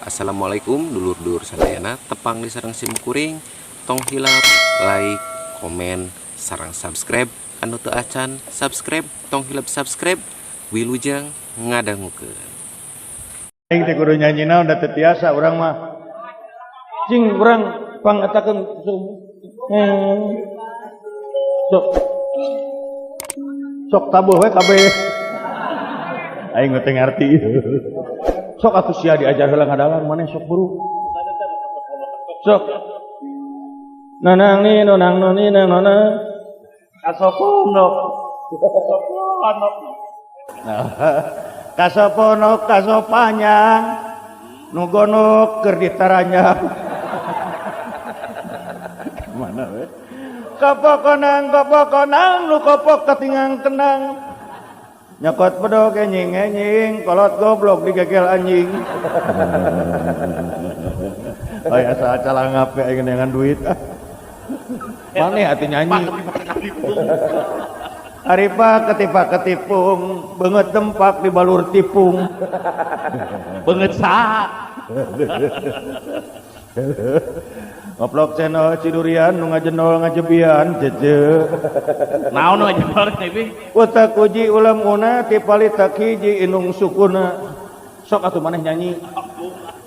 Assalamualaikum dulur-dulur sadayana, tepang di sareng sim kuring. Tong hilap like, komen, sareng subscribe. Anu teu acan subscribe, tong hilap subscribe. Wilujeng ngadangukeun. Aing teh kudu nyanyi naon, da teu tiasa urang mah. Cing urang pangetakeun. Sok. Sok tabuh we kabeh. Aing teu ngarti. Sok atuh sia diajar heula ngadalang maneh, sok buru. Sok. Nanang ni nonang noni nang nona. Kasoponok. Kasoponok. Nah, kasoponok kasopanyang nu gonok keur ditaranyang. Mana we? Kapokonang kapokonang nu kopok katingang tenang. Nyokot bedog enjing enjing, kolot goblok digegel anjing. Oh ya, asa calangap aing dengan duit ah. Maneh atuh nyanyi. Aripa ketipa ketipung, beungeut tempak dibalur tipung. Beungeut saha? Ngoplok channel Cidurian nu ngajenol ngajebian jeje. Naon nu ngajenol teh? Utak uji ulam una ti palita hiji inung sukuna. Sok atuh maneh nyanyi.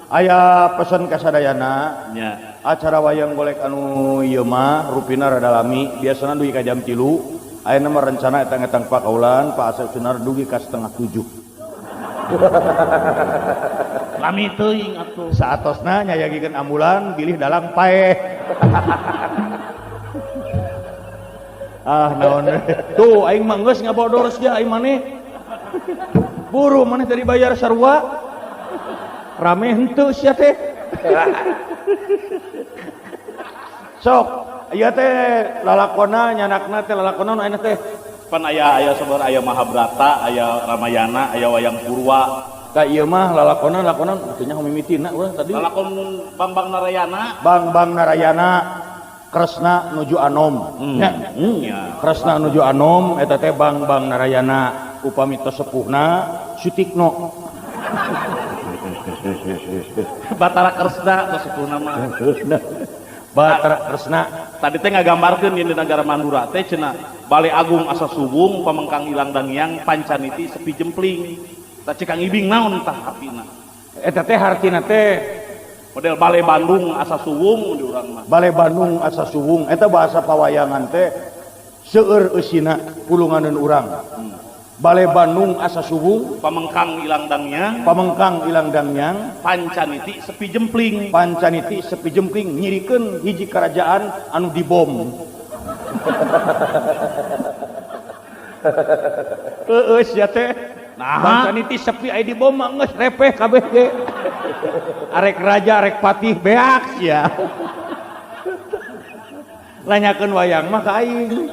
Aya pesan ka sadayana. Nya. Acara wayang golek anu ieu mah rupina rada lami, biasana dugi ka jam 3. Ayeuna mah rencana etang-etang Pak Kaulan, Pak Asep Sunar dugi ka 6.30. Lami teuing atuh. Saatosna nyayagikeun ambulan bilih dalang paeh. Ah naon tuh, aing mah geus ngabodor sia, aing maneh. Buru maneh tadi bayar sarua. Rame henteu sia teh. Sok, ieu teh lalakona nyanakna teh lalakona nu ayeuna teh. Pan aya aya sabar, aya Mahabharata, aya Ramayana, aya wayang Purwa. Ka ieu mah lalakona lalakona teu nyaho mimitina urang tadi. Lalakon Bambang Narayana. Bang Narayana Kresna nuju Anom. Nya. Ya. Kresna nuju Anom eta teh Bang Bang Narayana, upami tos sepuhna Sutikno. Batara Kresna tos sepuhna mah. Batara Kresna. Tadi teh ngagambarkeun di negara Mandura teh cenah Bale Agung asa suwung, pamengkang ilang dangiang, pancaniti sepi jempling. Tah cek Kang Ibing naon tah hapina? Eta teh hartina teh model Bale Bandung asa suwung di urang mah. Bale Bandung asa suwung eta bahasa pawayangan teh seueur eusina pulunganeun urang. Bale Bandung asa suwung, pamengkang ilang dangiang, pamengkang ilang dangiang, pancaniti sepi jempling. Pancaniti sepi jempling nyirikeun hiji kerajaan anu dibom. Heueuh sia teh. Nah, pancaniti sepi aya dibom mah geus repeh kabeh ge. Arek raja arek patih beak sia. Nanyakeun wayang mah ka aing.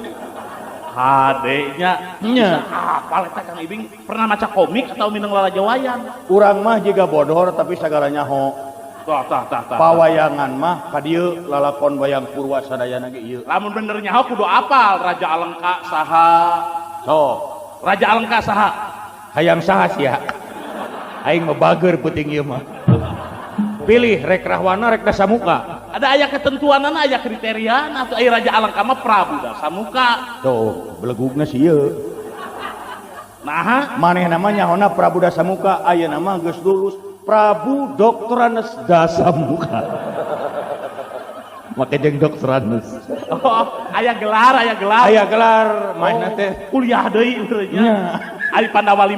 Hadenya. Nya. Apal eta Kang Ibing, pernah maca komik atau mineng lalajo wayang? Urang mah jiga bodor tapi sagala nyaho. Tah tah tah tah. Pawayangan mah ka dieu lalakon wayang Purwa sadayana ge ieu. Lamun bener nyaho kudu apal Raja Alengka saha. Sok. Raja Alengka saha? Hayang saha sia? Aing mah bager peuting ieu mah. Pilih rek Rahwana rek Dasamuka. Ada aya ketentuanana, aya kriteriana atuh, aya Raja Alengka mah Prabu Dasamuka. Tuh, belegugna sieun. Naha? Maneh namanya nyahona Prabu Dasamuka, ayeuna mah geus lulus Prabu Doktoranes Dasamuka. Make jeung Doktoranes. Oh, aya gelar, aya gelar. Aya gelar, manehna teh kuliah deui urangnya. Nya. Ari Pandawa 5?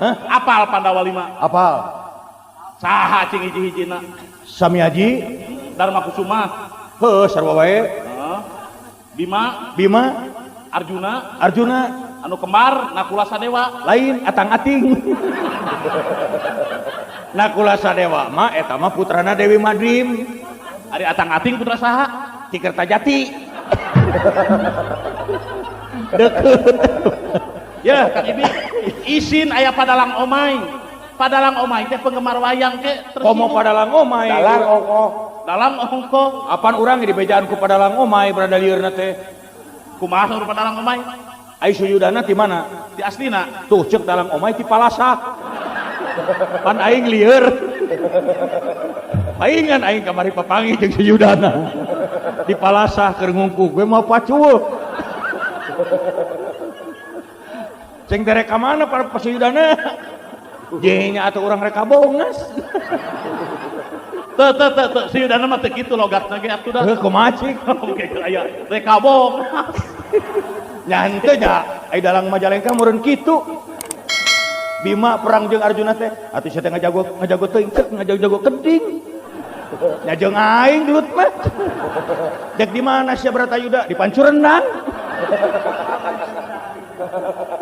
Hah? Apal Pandawa 5? Apal. Saha cing hiji-hijina? Samiaji, Dharma Kusuma. Heuh, sarua wae. Heeh. Bima, Bima, Arjuna, Arjuna, anu kembar Nakula Sadewa. Lain atang-ating. Nakula Sadewa mah eta mah putrana Dewi Madrim. Ari atang-ating putra saha? Ki Kertajati. Deukeut. Ya, Kang Ibing. Isin aya Padalang Omai. Padalang Omai teh penggemar wayang ke Komo Padalang Omai. Dalang ongkoh. Dalang ongkoh. Apan urang di bejaan ku Padalang Omai berada lieurna teh. Kumaha saur Padalang Omai? Ai suyudana ti mana? Di aslina. Tuh cek Dalang Omai ti Palasak. Pan aing lieur. Paingan aing kamari papanggih jeung si Yudana. Di palasah keur ngungkuk gue mau pacul. Ceng derek ka mana para si Yudana? Jenya atuh urang rek kabongas. Teu teu teu teu si Yudana mah teu kitu logatna ge atuh da. Heuh kumaha cik? Oke aya rek kabongas. Nya henteu nya ai dalang Majalengka meureun kitu. Bima perang jeung Arjuna teh atuh sia teh ngajago ngajago teuing teu ngajago-jago keding. Nya jeung aing gelut mah. Dek di mana sia Bratayuda? Di Pancurenang.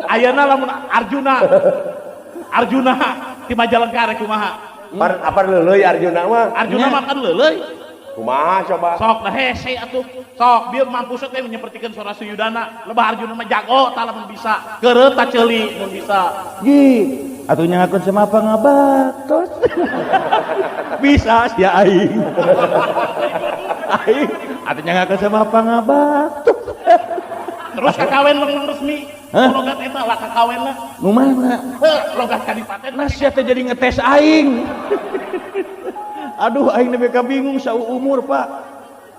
Ayeuna lamun Arjuna Arjuna di Majalengka rek kumaha? Par apa leuleuy Arjuna mah? Arjuna mah kan leuleuy. Kumaha coba? Sok dah hese atuh. Sok bieu mampus teh nyepertikeun suara Suyudana. Lebah Arjuna mah jago tah lamun bisa. Keureup ta ceuli mun bisa. Gi, atuh nyangakeun sama apa ngabatos. Bisa sia aing. Aing atuh nyangakeun sama apa ngabatos. Terus kakawen lengan resmi. Hah? Logat eta lah kakawenna. Nu mana? Heuh, logat kadipaten. Nah sia teh jadi ngetes aing. Aduh aing nepi ka bingung saumur, Pak.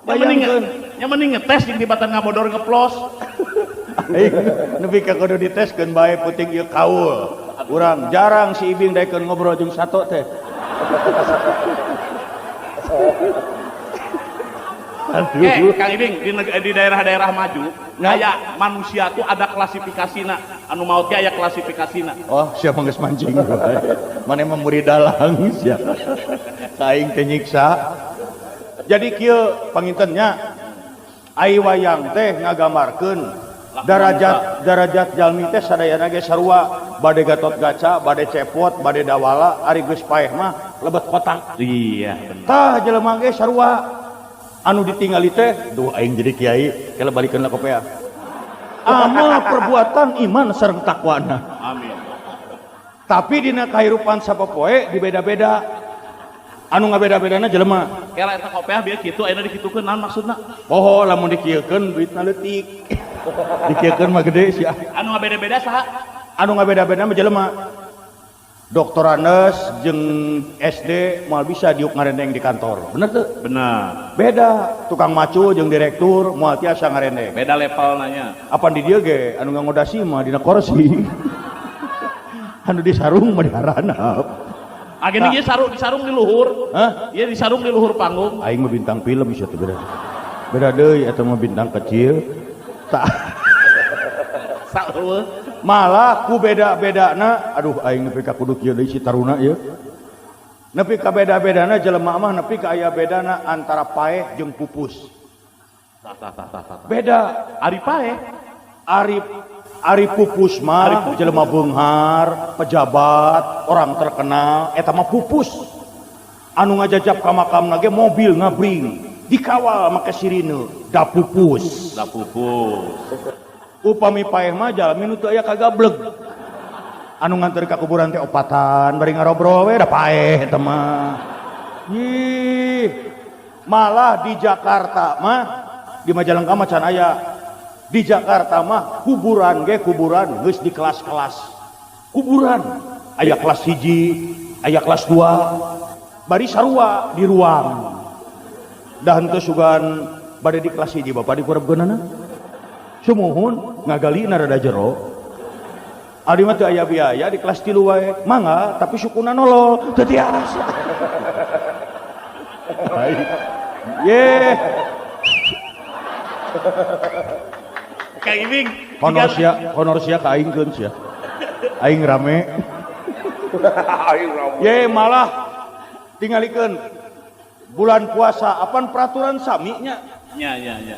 Bayangkeun. Nya mending ngetes jeung tibatan ngabodor ngeplos. Aing nepi ka kudu diteskeun bae puting ieu kaul. Urang jarang si Ibing daekeun ngobrol jeung sato teh. Aduh. Kang Ibing di daerah-daerah maju, nah. Aya manusia tuh ada klasifikasina, anu maot ge aya klasifikasina. Oh, siapa geus mancing wae. Mane mah murid dalang sia. Aing teh nyiksa. Jadi kieu pangintennya ai wayang teh ngagambarkeun darajat darajat jalmi teh sadayana ge sarua, bade Gatot Gaca, bade Cepot, bade Dawala, ari geus paeh mah lebet kotak. Iya, bener. Tah jelema ge sarua. Anu ditinggali teh, duh aing jadi kiai, kela balikeun lah kopea. Amal perbuatan iman sareng takwana. Amin. Tapi dina kahirupan sapopoe dibeda-beda. Anu ngabeda-bedana jelema. Kela eta kopea bieu kitu ayeuna dikitukeun naon maksudna? Poho lamun dikieukeun duitna leutik. Dikieukeun mah gede sia. Anu ngabeda-beda saha? Anu ngabeda-beda mah jelema. Doktorandes jeung SD moal bisa diuk ngarendeng di kantor. Bener teu? Bener. Beda tukang macu jeung direktur moal tiasa ngarendeng. Beda level nanya. Apan di dieu ge anu ngangodasi mah dina korsi. Anu di sarung mah diharanap. Agen ieu sarung di sarung di luhur. Hah? Ieu di sarung di luhur panggung. Aing mah bintang film sia teh beda. Beda deui eta mah bintang kecil. Tak. Sarua. Malah ku beda-bedana, aduh aing nepi ka kudu kieu deui si taruna ieu. Nepi ka beda-bedana jelema mah nepi ka aya bedana antara paeh jeung pupus. Beda. Ari paeh, ari pupus mah jelema beunghar, pejabat, orang terkenal, eta mah pupus. Anu ngajajab ka makamna ge mobil ngabring, dikawal make sirine, da pupus. Da pupus. Upami paeh mah jalmi nu teu aya kagableg. Anu nganter ka kuburan teh opatan bari ngarobrol we da paeh eta mah. Ih, malah di Jakarta mah di Majalengka mah can aya. Di Jakarta mah kuburan ge kuburan geus di kelas-kelas. Kuburan aya kelas 1, aya kelas 2. Bari sarua di ruang. Da henteu sugan bade di kelas 1 bapak dikurebkeunana. Sumuhun ngagalina rada jero. Abdi mah teu aya biaya di kelas 3 wae. Mangga tapi sukuna nolol teu tiasa. Ye. Kang Ibing, honor sia ka aing keun sia. Aing rame. Aing rame. Ye malah tingalikeun bulan puasa apan peraturan sami nya. Nya nya nya.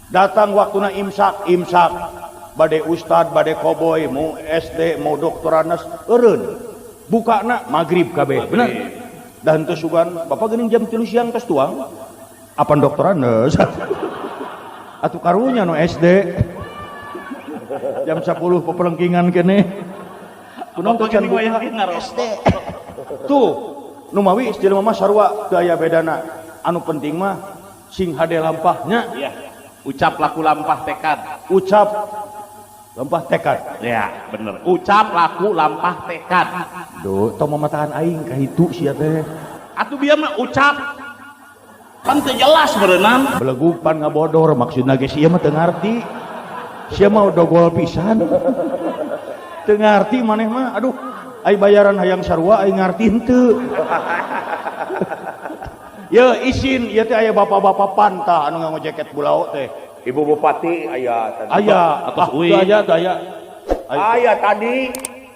Datang waktuna imsak, imsak. Bade ustad, bade koboy, mau SD, mau doktoranes, eureun. Bukana magrib kabeh, bener. Dan teu sugan, bapak geuning jam 3 siang tos tuang. Apan doktoranes? Atuh karunya nu SD. Jam 10 pepelengkingan keneh. Kunaon teh can buka SD. Tuh, nu mawi jelema mah sarua teu aya bedana. Anu penting mah sing hade lampahnya. Iya. Ucap laku lampah tekad. Ucap lampah tekad. Ya, bener. Ucap laku lampah tekad. Duh, tong mamatahan aing ka hitu sia teh. Atuh bieu mah ucap. Pan teu jelas berenang. Belegug pan ngabodor maksudna ge sia mah teu ngarti. Sia mah dogol pisan. Teu ngarti maneh mah. Aduh, ai bayaran hayang sarua ai ngarti henteu. Ya isin ieu teh aya bapak-bapak pantah anu nganggo jaket bulao teh. Ibu bupati aya tadi. Aya, atos uih. Aya aya. Aya tadi.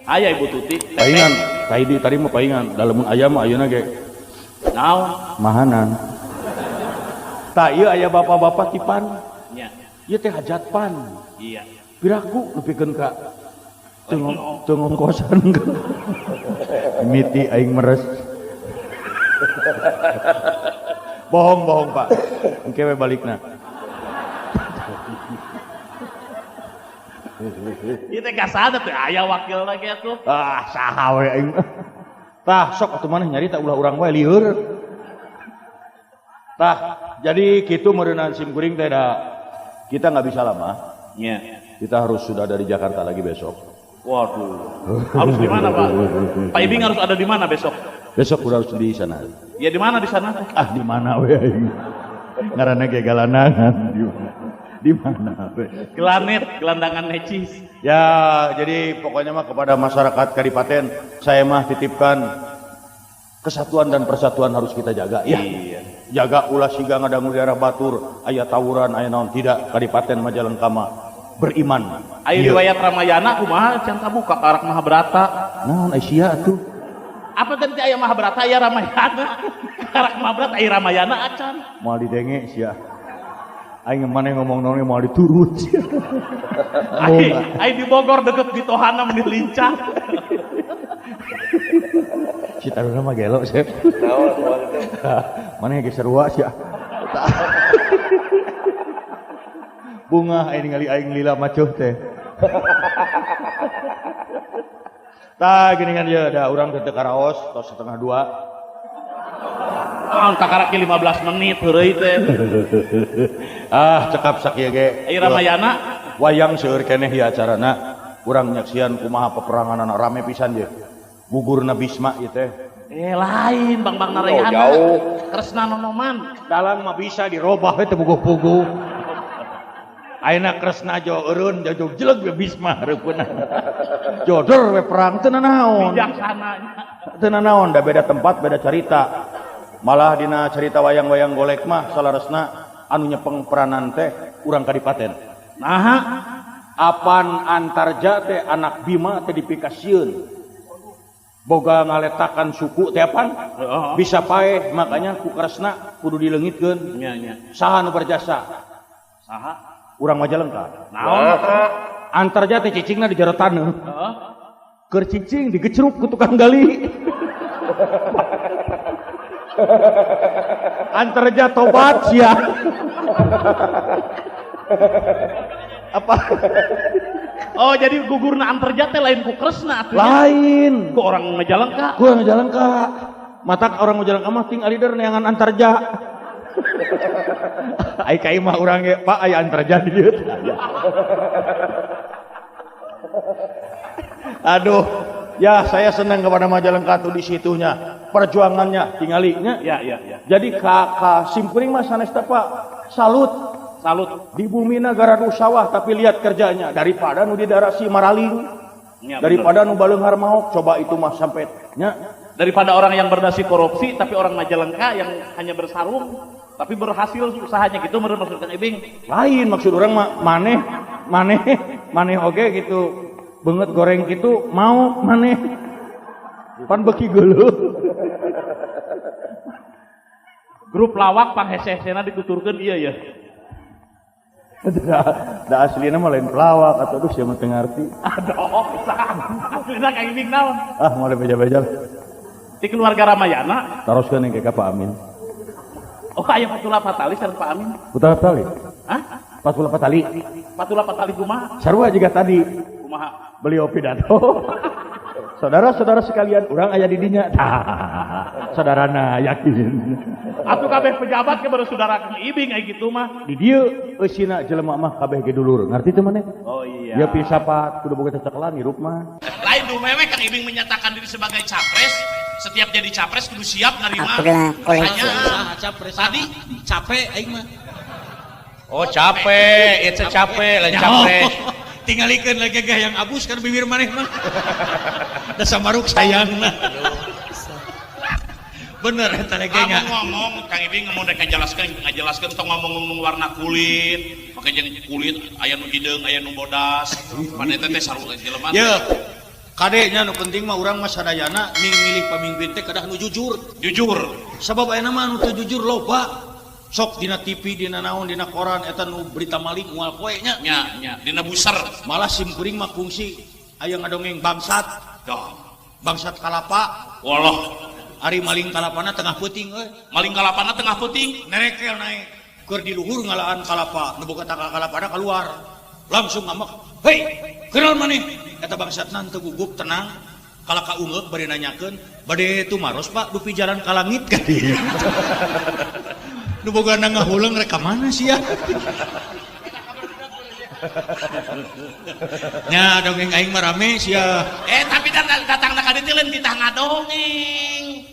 Aya Ibu Tuti. Paingan, tadi tadi mah paingan, dalemun aya mah ayeuna ge. Naon? Mahanan. Tah ieu aya bapak-bapak tipan. Nya. Ieu teh hajat pan. Iya. Piraku nepikeun ka teu ngongkosan. Miti aing meres. Bohong-bohong Pak. Engke we balikna. Ieu teh kasada teh aya wakil lagi atuh. Ah, saha we aing. Tah sok atuh maneh nyarita ulah urang wae lieur. Tah, jadi kitu meureunan sim kuring teh da kita nggak bisa lama. Nya. Kita harus sudah dari Jakarta lagi besok. Waduh. Harus di mana, Pak? Pak Ibing harus ada di mana besok? Besok udah harus di sana. Ya di mana di sana? Ah, di mana we aing. Ngaranna ge galanangan di mana? Di mana we? Gelanet, gelandangan necis. Ya, jadi pokoknya mah kepada masyarakat Kadipaten, saya mah titipkan kesatuan dan persatuan harus kita jaga ya. Iya. Jaga ulah siga ngadangu daerah batur, aya tawuran, aya naon tidak Kadipaten Majalengka mah beriman. Aya riwayat Ramayana kumaha can kabuka karak Mahabharata. Naon ai sia atuh? Apa tadi aya Mahabharata aya Ramayana? Karak Mahabharata aya Ramayana acan. Moal didenge sia. Aing maneh ngomong naon moal diturut sia. Ai di Bogor deket di Tohana meni lincah. Si taruna mah gelo sep. Naon kumaha teh? Maneh ge sarua sia. Bunga aing ningali aing lila macuh teh. Tah geuningan ieu da urang teh teu karaos tos 1:30. Ah, takaraki 15 menit heureuy teh. Ah, cekap sakieu ge. Ai Ramayana wayang seueur keneh ieu acarana. Urang nyaksian kumaha peperanganana rame pisan ye. Gugurna Bisma ieu teh. Lain Bang Bang Narayana. Oh, jauh. Kresna Nonoman. Dalang mah bisa dirobah we teu puguh-puguh. Ayeuna Kresna jo eureun jo jeleg we Bisma hareupeunna. Jodor we perang teu nanaon. Bijaksana. Teu nanaon da beda tempat beda carita. Malah dina carita wayang-wayang golek mah salaresna anu nyepeng peranan teh urang Kadipaten. Naha apan Antarja teh anak Bima teh dipikasieun. Boga ngaletakan suku teh apan? Bisa paeh makanya ku Kresna kudu dileungitkeun. Nya nya. Saha nu berjasa? Saha? Urang Majalengka. Naon? Antarja teh cicingna di jero taneuh. Heeh. Keur cicing digecruk ku tukang gali. Antarja tobat sia. Apa? Oh, jadi gugurna Antarja teh lain ku Kresna atuh. Lain. Ku orang Majalengka. Ku orang Majalengka. Matak orang Majalengka mah ting alider neangan Antarja. Ai ka imah urang ge, Pak, aya Antarja di dieu. Aduh, ya saya senang kepada Majalengka tuh di situnya. Perjuangannya tingalinya. Ya, ya, ya. Jadi ka simkuring mah sanes teh Pak, salut. Salut. Di bumi negara sawah tapi lihat kerjanya daripada nu di daerah si Maraling. Ya, daripada nu baleunghar maok coba itu mah sampai nya. Daripada orang yang berdasi korupsi tapi orang Majalengka yang hanya bersarung tapi berhasil usahanya gitu menurut maksud Kang Ibing. Lain maksud orang mah maneh maneh maneh oge gitu. Beungeut goreng gitu mau maneh. Pan beuki geuleuh. Grup lawak panghese-hesena dituturkeun ieu ya. Da aslina mah lain pelawak atau aduh siapa teu ngarti. Aduh, aslina Kang Ibing naon? Ah, moal beja-beja. Di keluarga Ramayana. Taroskeun engke ka Pak Amin. Oh, aya Fatula Fatali sareng Pak Amin. Fatula Fatali? Hah? Fatula Fatali. Fatula Fatali kumaha? Sarua juga tadi. Kumaha? Beliau pidato. Saudara-saudara sekalian, urang aya di dinya. Tah, saudarana yakin. Atuh kabeh pejabat ke baru saudara Kang Ibing aya gitu mah. Di dieu eusina jelema mah kabeh ge dulur. Ngarti teu maneh? Oh iya. Ya pisapat kudu boga cecekelan hirup mah. Lain dumewe Kang Ibing menyatakan diri sebagai capres, setiap jadi capres kudu siap nerima. Hanya capres. Tadi capek aing mah. Oh capek, itu capek, lain capres. Tingalikeun lagi gah yang abus kan bibir maneh mah. Da samaruk sayangna. Bener eta lagi enggak. Ngomong Kang Ibing ngomong rek ngajelaskeun tong ngomong-ngomong warna kulit, make jeung kulit aya nu hideung, aya nu bodas. Pan eta teh sarua jelema. Ye. Kade nya nu penting mah urang mah sadayana milih pamimpin teh kedah nu jujur. Jujur. Sabab ayeuna mah nu teu jujur loba. Sok dina TV, dina naon, dina koran eta nu berita maling moal poe nya. Nya, nya, dina buser. Malah simkuring mah kungsi aya ngadongeng bangsat. Doh. Bangsat kalapa. Walah. Ari maling kalapana tengah peuting euy. Maling kalapana tengah peuting, nerekel naik. Keur di luhur ngalaan kalapa, nu boga tangkal kalapana keluar. Langsung ngamek. Hei, kenal maneh? Eta bangsatna teu gugup tenang. Kala ka ungeuk bade nanyakeun, bade tumaros Pak dupi jalan ka langit ka dieu. Nu bogana ngahuleung rek ka mana sia? Nya dongeng aing mah rame sia. Tapi datang ka dieu lain titah ngadongeng.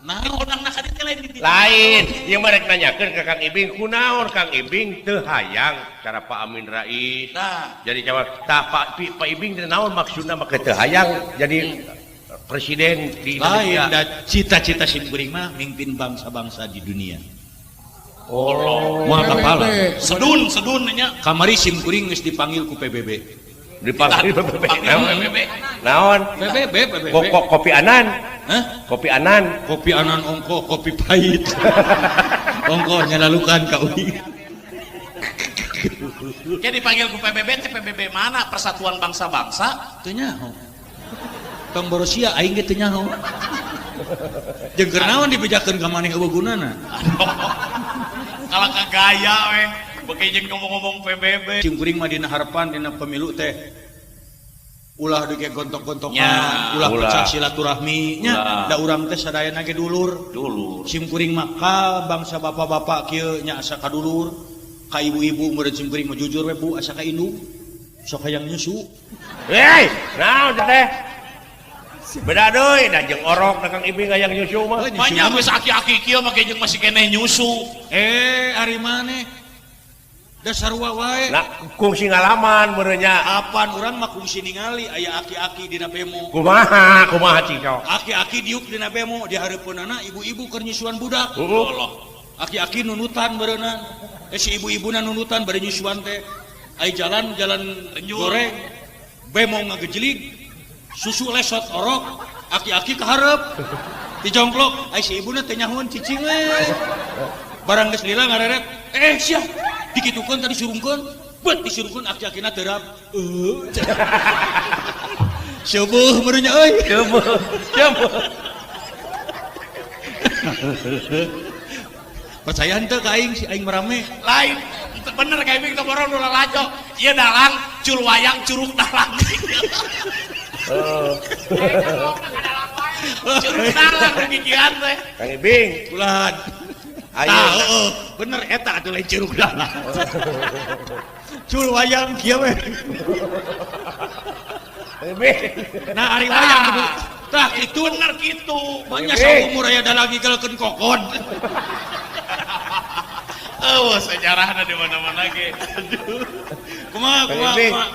Nah, urang ka dieu lain dititah. Lain, ieu mah rek nanyakeun ka Kang Ibing, kunaon Kang Ibing teu hayang cara Pak Amin Rais. Nah, jadi jawab, tah Pak Ibing teh naon maksudna make teu hayang jadi presiden di Indonesia. Lain da cita-cita simkuring mah mimpin bangsa-bangsa di dunia. Oh, moal kapala. Sedun nya. Kamari simkuring geus dipanggil ku PBB. Dipanggil PBB. Naon? PBB, PBB. Kopi Anan. Hah? Kopi Anan. Kopi Anan ongko, kopi pahit. Ongko nyalalukan ka uing. Kayak dipanggil ku PBB teh PBB mana? Persatuan Bangsa-Bangsa? Teu nyaho. Tong borosia aing ge teu nyaho. Jeung keur naon dibejakeun ka maneh eueuh gunana? Kalau ke gaya weh, beuki jeung ngomong-ngomong PBB. Simkuring mah dina harapan dina pemilu teh ulah deui gontok-gontokan, ulah pecah silaturahmi nya, da urang teh sadayana ge dulur. Dulur. Simkuring mah ka bangsa bapak-bapak kieu nya asa ka dulur, ka ibu-ibu meureun simkuring mah jujur we Bu asa ka indung. Sok hayang nyusu. Hei, naon teh? Beda deui da jeung orok da Kang Ibing hayang nyusu mah. Banyak geus aki-aki kieu make jeung masih keneh nyusu. Ari maneh da sarua wae. Nah, kungsi ngalaman meureun nya. Apan urang mah kungsi ningali aya aki-aki dina bemo. Kumaha? Kumaha cing sok? Aki-aki diuk dina bemo di hareupeunana ibu-ibu keur nyusuan budak. Heeh. Aki-aki nunutan meureunna. Si ibu-ibuna nunutan bari nyusuan teh. Ai jalan-jalan goreng bemo ngagejlig. Susu lesot orok, aki-aki keharep, dijongklok, ai si ibuna teh nyahoan cicing we. Barang geus lila ngareret, sia, dikitukeun tadi surungkeun, bet disurungkeun aki-akina terap. Seueuh meureun nya euy. Seueuh, seueuh. Percaya henteu ka aing si aing merame. Lain, bener ka Ibing teh borong nu lalajo. Ieu dalang cul wayang curug dalang. Curug dalang gigian teh. Kang Ibing, ulah. Ayo. Bener eta atuh lain curug dalang. Cul wayang kieu we. Nah, ari wayang kudu tah kitu bener kitu. Banyak saumur aya dalang ngigelkeun kokon. Eueuh sejarahna di mana-mana ge. Aduh. Kumaha kumaha.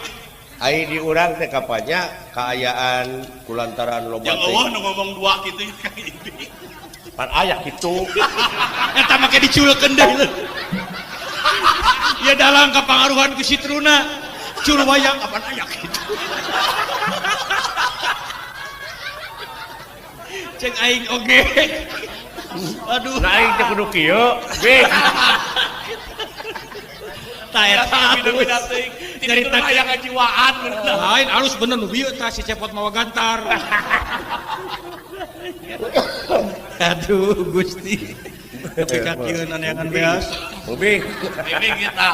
Ai di urang teh kapanya kaayaan kulantaran loba teh. Yang eueuh nu ngomong dua kitu Kang Ibing. Pan aya kitu. Eta make diculkeun deui. Ya dalang kapangaruhan ku Sitruna. Cul wayang kapan aya kitu. Cek aing oge. Aduh. Nah aing teh kudu kieu, Bing. Tah eta nyarita aya kajiwaan bener. Lain alus bener nu bieu tah si Cepot mawa gantar. Aduh Gusti. Tapi kakieun aneangan beas. Bing. Bing kita.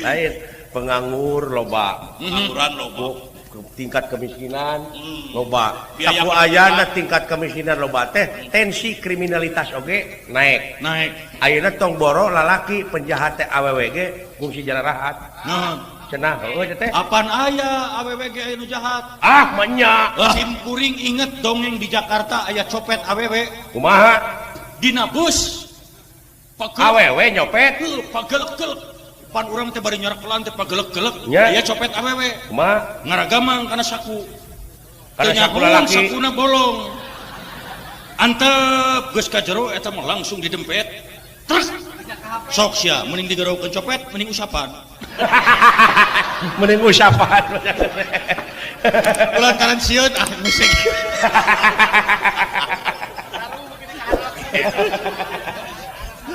Lain penganggur loba, pengangguran loba. Tingkat kemiskinan loba. Saku ayana tingkat kemiskinan loba teh tensi kriminalitas oge naik. Naik. Ayeuna tong boro lalaki penjahat teh awewe ge kungsi jararahat. Naon? Cenah heueuh teh. Apan aya awewe ge aya nu jahat. Ah manya. Sim kuring inget dongeng di Jakarta aya copet awewe. Kumaha? Dina bus. Awewe nyopet. Heuh, pagelek-gelek. Pan urang teh bari nyorekelan teh pagelek-gelek. Aya copet awewe. Kumaha? Ngaragamang kana saku. Kana saku lalaki. Sakuna bolong. Antep geus ka jero eta mah langsung didempet. Truk. Sok sia mending digeraukeun copet mending usapan. Mending usapan. Lantaran sieun ah musik.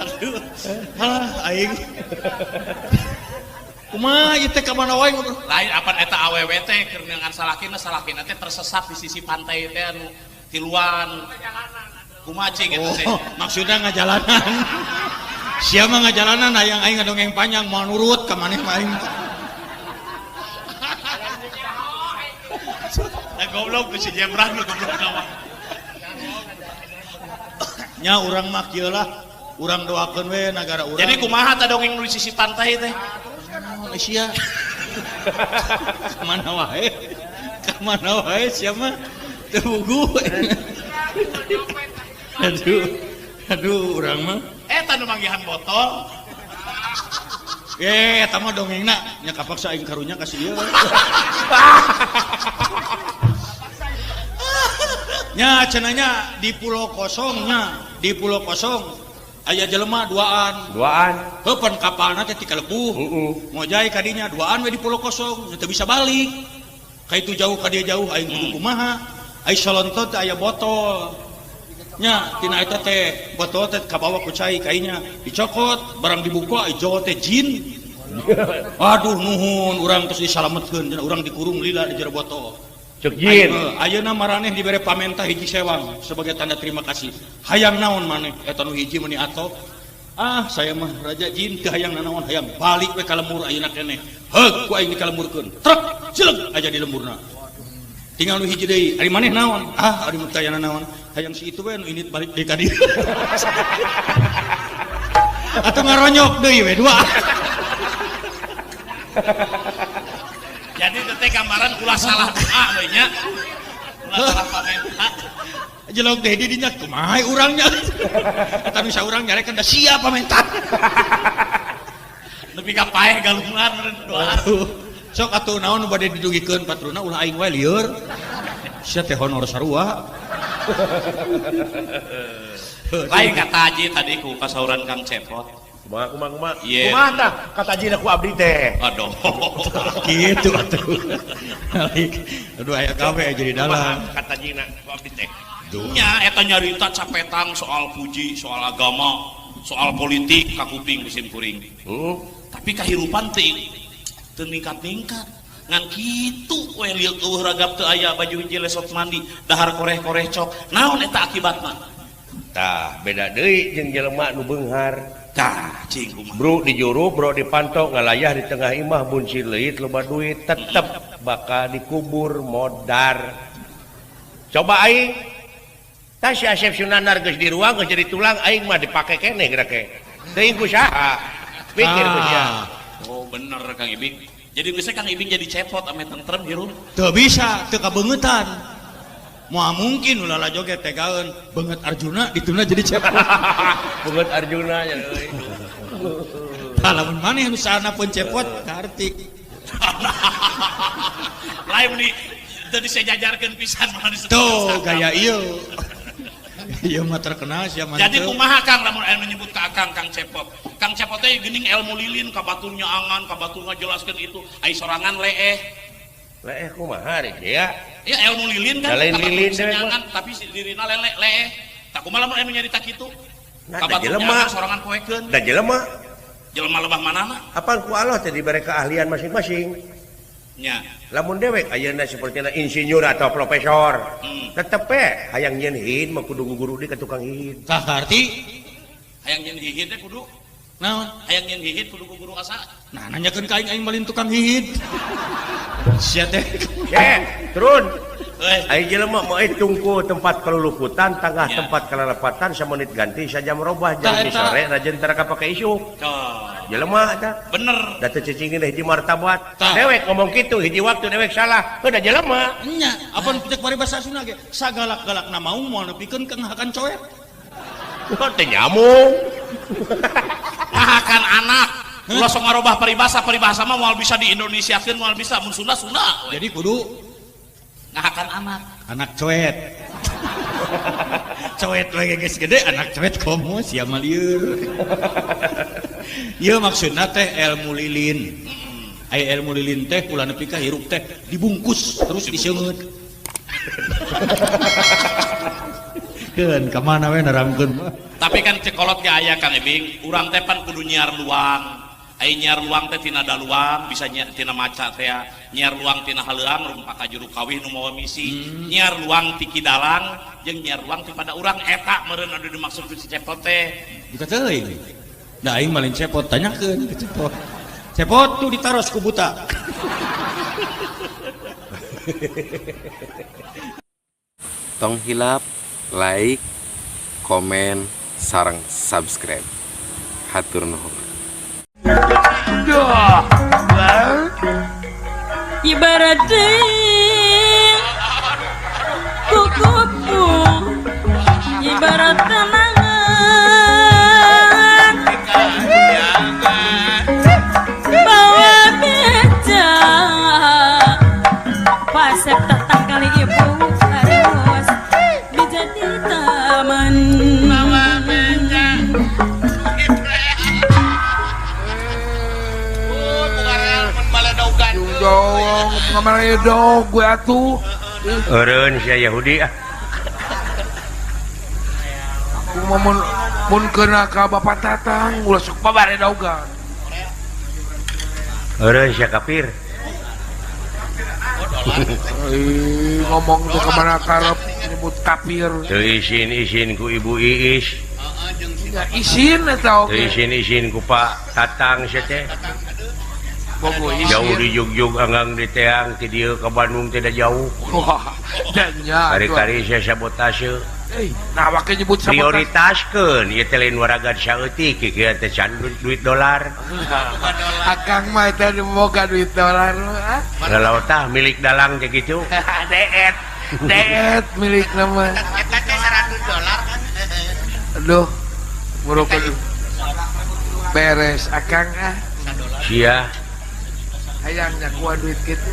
Aduh, halah aing. Kumaha ieu teh ka mana wae ngobrol? Lain apan eta awewe teh keur neangan salakina, salakina teh tersesat di sisi pantai teh anu tiluan. Kumaha cing eta teh? Oh, maksudna ngajalanan. Sia mah ngajalanan hayang aing ngadongeng panjang moal nurut ka maneh mah aing. Eh goblok si Jemran lu goblok kawan. Nya urang mah kieu lah, urang doakeun we nagara urang. Jadi kumaha tah dongeng nu di sisi pantai teh? Oh, sia. Kamana wae? Kamana wae sia mah teu bugu. Aduh. Aduh urang mah. Eta nu manggihan botol. Eta mah dongengna nya kapaksa aing karunya ka si ieu. Nya cenah di Pulau Kosongnya, di Pulau Kosong aya jelema duaan. Duaan. Heuh pan kapalna teh tikalepuh. Heeh. Ngojay ka dinya duaan we di Pulau Kosong, teu bisa balik. Ka itu jauh ka dieu jauh aing kudu kumaha? Ai solontot teh aya botol. Nya tina eta teh botol teh kabawa ku cai kainya dicokot barang dibuka ijo teh jin. Aduh nuhun urang terus disalametkeun cenah urang dikurung lila di jero botol. Cek jin. Ayeuna maraneh dibere pamentah hiji sewang sebagai tanda terima kasih. Hayang naon maneh eta nu hiji meuni ato. Ah saya mah raja jin teu hayang nanaon hayang balik we ka lembur ayeuna keneh. Heug ku aing dikalemburkeun. Trek cileg aja di lemburna. Tinggal nu hiji deui, ari maneh naon? Ah, ari mah teu naon. Hayang si itu we nu init balik deui ka dieu. Atuh ngaronyok deui we dua. Jadi teh gambaran ulah salah doa we nya. Ulah salah pamenta. Jelok deui di dinya kumaha urangnya. Eta nu saurang nyarekan da sia pamenta. Nepi ka paeh galungan meureun doa. Sok atuh naon nu bade didugikeun patruna ulah aing wae lieur. Sia teh honor sarua. Lain kata Haji tadi ku kasauran Kang Cepot. Kumaha kumaha kumaha. Yeah. Kumaha tah kata Haji ku abdi teh. Aduh. Kitu atuh. Aduh aya kawe jadi dalang. Kata Haji ku abdi teh. Nya eta nyarita capetang soal puji, soal agama, soal politik ka kuping musim kuring. Tapi kahirupan teh teu ningkat-ningkat. Ngan kitu we lieu eueuh ragap teu aya baju hiji lesot mandi, dahar koreh-koreh cok. Naon eta akibatna? Tah, beda deui jeung jelema nu beunghar. Tah, cing kumaha. Bro di juru, bro dipantau ngalayah di tengah imah bunci leuit loba duit tetep bakal dikubur modar. Coba aing tah si Asep Sunandar geus di ruang geus jadi tulang aing mah dipake keneh geura ke. Teuing ku saha? Pikir ku sia. Oh bener Kang Ibing. Jadi geus Kang Ibing jadi cepot ame tentrem hirup. Teu bisa, teu kabeungetan. Moal mungkin ulah la joget tegaeun beungeut Arjuna dituna jadi cepot. Beungeut Arjuna nya euy. Tah lamun maneh nu saana pun cepot kaarti. Lain di teu disejajarkeun pisan mah disebut. Tuh gaya ieu. Ieu mah terkenal sia mah. Jadi kumaha Kang lamun aya menyebut ka Akang Kang Cepot. Kang Cepot teh geuning ilmu lilin ka batur nyaangan, ka batur ngajelaskeun itu, ai sorangan leeh. Leeh kumaha rek ya? Ya ilmu lilin kan. Lain lilin nyaangan tapi si dirina lele leeh. Tak kumaha lamun aya nyarita kitu? Nah, Ka batur jelema sorangan poekeun. Da jelema. Jelema lebah manana? Apaan ku Allah teh dibere keahlian masing-masing. Nya. Lamun dewek ayeuna sapertina insinyur atau profesor. Tetep we hayang nyeun hihid mah kudu guru di ka tukang hihid. Tah arti hayang nyeun hihid teh kudu Naon? Hayang nyeun hihid kudu ku guru asa. Nah, nanyakeun ka aing, aing malin tukang hihid. Sia teh. Turun. Aing jelema mah tungku tempat keluluputan, tangah Ya. tempat kelelepatan, samenit ganti sajam robah jam Tah, eta. sore rajin tara kapake isuk. Tuh. Jelema eta. Bener. Da teu cicing teh hiji martabat. Tah. Dewek ngomong kitu hiji waktu dewek salah. Heuh da jelema. Nya, apan cek paribasa Sunda ge, sagalak-galakna maung moal nepikeun ka ngahakan coet. Kok teu nyamung. Ngahakan anak. Ulah sok ngarobah paribasa, paribasa mah moal bisa di Indonesiakeun, moal bisa mun Sunda Sunda we. Jadi kudu ngahakan anak. Anak coet. Coet lagi geus gede, anak coet komo sia mah lieur. Ieu maksudna teh ilmu lilin. Aya ilmu lilin teh ulah nepi ka hirup teh dibungkus terus diseungeut. Keun ka mana we nerangkeun mah. Tapi kan cekolot ge aya Kang Ibing, urang teh pan kudu nyiar luang. Ai nyiar luang teh tina daluang, bisa tina maca teh ya. Nyiar luang tina haleuang rumpak ka juru kawih nu mawa misi. Nyiar luang ti kidalang jeung nyiar luang ti pada urang eta meureun anu dimaksud ku si Cepot teh. Buka teuing. Da aing mah lain Cepot, tanyakeun ke Cepot. Cepot tuh ditaros ku buta. Tong hilap like, komen, sareng subscribe. Hatur nuhun. Ibarat kukupu, ibarat tenangan, bawa beca, pasep tatang kali ibu harus menjadi taman. Bawa beca. Jong, ngamaredo gue atuh. Eureun sia Yahudi ah. Kumaha mun keuna ka Bapak Tatang ulah sok babaredogan. Eureun sia kafir. Ih, ngomong tuh kemana karep nyebut kafir. Teu isin-isin ku Ibu Iis. Ya isin eta oge. Teu isin-isin ku Pak Tatang sia teh. Jauh di Jugjug anggang di Teang ti dieu ka Bandung tidak jauh. Wah, nya kari-kari sia sabotase. Nah, wake nyebut sabotase. Prioritaskeun ieu teh lain waraga saeutik kieu teh can duit dolar. Akang mah eta boga duit dolar mah. Lalaotah milik dalang teh kitu. Deet. Deet milik nama. Eta teh $100 kan. Aduh. Muruk beres akang ah. Sia. Hayang nyakuan duit gitu.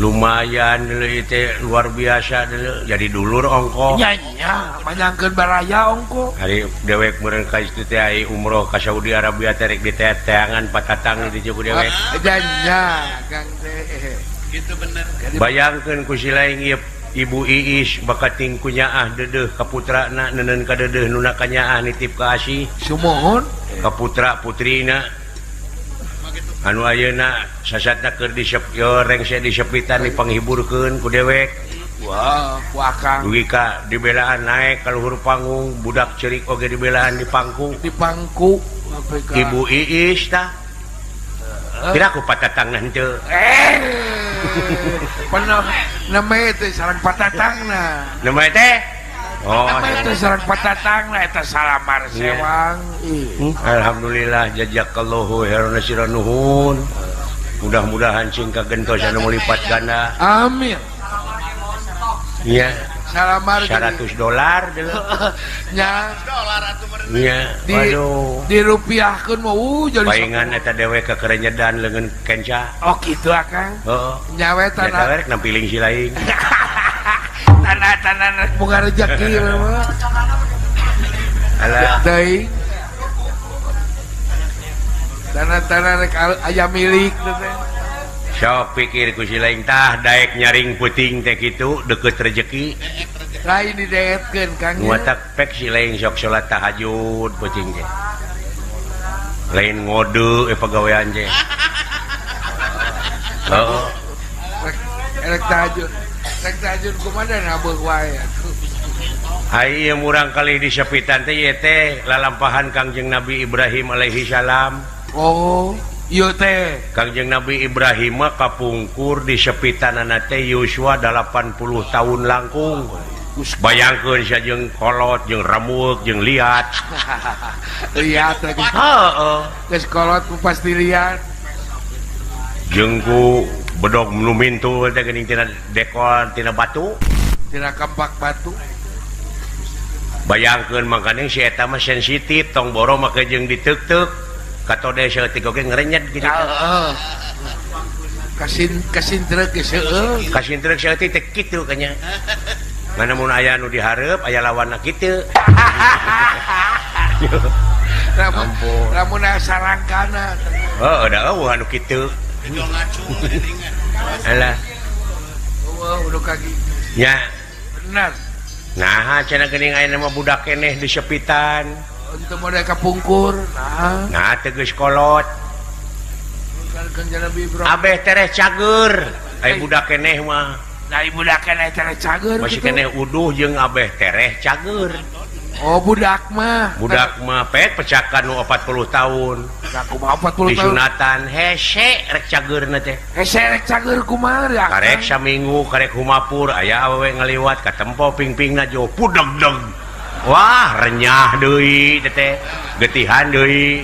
Lumayan deuleu teh luar biasa deuleu jadi dulur ongko. Nya nya manyangkeun baraya ongko. Hari dewek meureun ka itu teh ai umroh ka Saudi Arabia teh rek diteangan patatang di dieu ku dewek. Nya nya Kang teh. Gitu bener. Bayangkeun ku si lain ieu Ibu Iis bakating ku nyaah deudeuh ka putrana neuneun ka deudeuh nu na kanyaah nitip ka asih. Sumuhun ka putra putrina. Anu ayeuna sasatna keur rengse disepitan dipanghiburkeun ku dewek. Wah, ku akang. Dugi ka dibelaan naek ka luhur panggung, budak ceurik oge dibelaan di pangku. Di pangku Ibu Iis tah. Kira ku patatangna henteu. Pernah neme teh sareng patatangna. Neme teh? Oh, itu sareng patatangna eta salamar sewang. Alhamdulillah jazakallahu khairan nuhun. Mudah-mudahan sing kagentos anu melipat ganda. Amin. Iya. Salamar $100 deuleu. Nya. Dolar atuh meureun. Nya. Waduh. Dirupiahkeun mah jadi paingan eta dewek kekerenyedan leungeun kenca. Oh kitu akang. Heeh. Nya we tanah. Eta rek nampiling si lain. Tanah-tanah rek boga rezeki mah. Alah. Teuing. Tanah-tanah rek aya milik teh. Sok pikir ku si lain tah daek nyaring puting teh kitu deukeut rezeki. Lain dideetkeun Kang. Nguatak pek si lain sok salat tahajud puting teh. Lain ngode pagawean teh. Heeh. Rek tahajud. Rek tahajud kumaha nabeuh wae atuh. Ai ieu murang kali di sepitan teh ieu teh lalampahan Kangjeng Nabi Ibrahim alaihi salam. Oh, ieu teh Kangjeng Nabi Ibrahim mah kapungkur di sepitanana teh yuswa 80 tahun langkung. Bayangkeun sia jeung kolot jeung ramueuk jeung liat. Liat lagi. Heeh. Geus kolot pasti liat. Jeung ku bedog nu mintul teh geuning tina dekol tina batu. Tina kampak batu. Bayangkeun mangkaning si eta mah sensitif tong boro make jeung diteuk-teuk katode saeutik oge ngrenyet kitu. Heeh. Kasin kasintrek geus heueuh. Kasintrek saeutik teh kitu kanya. Mana mun aya nu dihareup aya lawanna kitu. Ampun. Lamun aya sarangkana. Heuh, da eueuh anu kitu. Alah. Eueuh nu ka kitu. Nya. Bener. Nah, cenah geuning aya mah budak keneh di sepitan. Untuk modal kapungkur. Nah. Nah, teu geus kolot. Abeh tereh cager. Aya budak keneh mah. Nah, budak keneh tereh cager. Masih keneh uduh jeung abeh tereh cager. Oh, budak mah. Budak mah pet pecakan nu 40 tahun. Nah, kumaha 40 tahun? Disunatan hese rek cageurna teh. Hese rek cager kumaha ya? Karek saminggu, karek humapur aya awewe ngaliwat katempo pingpingna jo pudegdeg. Wah, renyah deui teh. Getihan deui.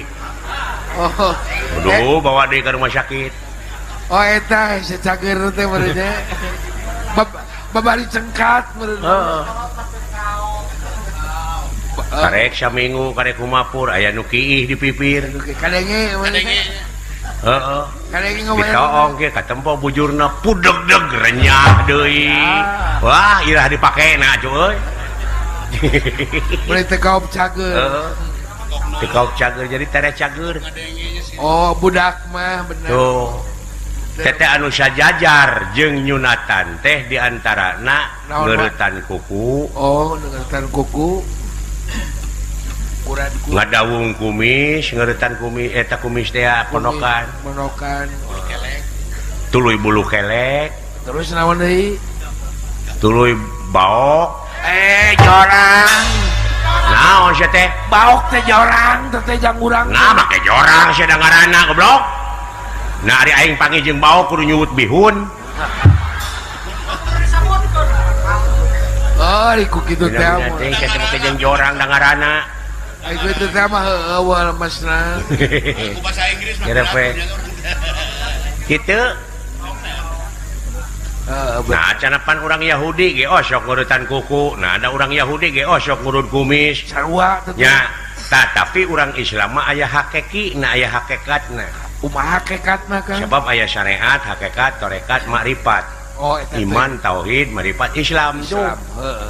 Oh. Aduh, bawa deui ka rumah sakit. Oh, eta hese cager teh meureun. Babari cengkat meureun. Heeh. Karek saminggu karek humapur aya nu kiih di pipir. Kadenge heeh. Kadenge ngomong. Ditoong ge katempo bujurna pudegdeg renyah deui. Wah, irah dipakena atuh euy. Boleh teu kaop cager. Heeh. Teu kaop cager jadi tere cager. Oh, budak mah bener. Tuh. Teteh anu sajajar jeung nyunatan teh diantarana ngeuretan kuku. Oh, ngeuretan kuku. Ngadawung kumis, ngeuretan kumis eta kumis teh ponokan. Ponokan. Tuluy bulu kelek. Terus naon deui? Tuluy baok. Jorang. Naon sia teh? Baok teh jorang, teh jang urang. Nah, make jorang sia da ngaranna goblok. Nah, ari aing panggih jeung baok kudu nyuwut bihun. Oh, ari ku kitu teh. Teh sia teh make jeung jorang da ngaranna. Ari kitu teh mah heueuh lemasna. Ku bahasa Inggris mah. Kitu. Nah, canapan orang Yahudi ge osok ngurutan kuku. Nah, ada orang Yahudi ge osok ngurut kumis. Sarua nya. Tah, tapi orang Islam mah aya hakeki, nah aya hakikatna. Kumaha hakikatna kan? Sebab aya syariat, hakikat, tarekat, makrifat. Oh, eta iman, tauhid, makrifat, Islam tuh. Heeh.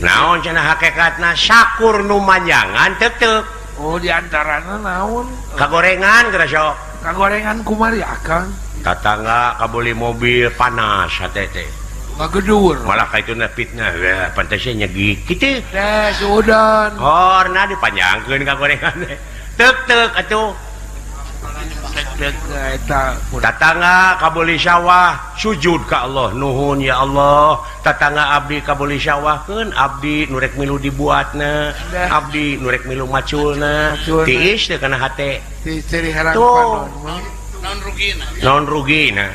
Naon cenah hakikatna? Sakur nu manjangan teuk-teuk. Oh, di antarana naon? Kagorengan geura sok. Kagorengan kumaha akang? Tatangga kabeli mobil panas hate teh. Ngagedur. Malah ka ituna fitnah, weh pantasnya nyegik kitu. Teh sudan. Horna dipanjangkeun kagorengan teh. Teuk-teuk atuh. Teuk-teuk eta. Tatangga kabeli sawah, sujud ka Allah, nuhun ya Allah. Tatangga abdi kabeli sawah keun abdi nu rek milu dibuatna, abdi nu rek milu maculna. Tiis teh kana hate. Tiis ciri harang panon. Naon rugina? Naon rugina?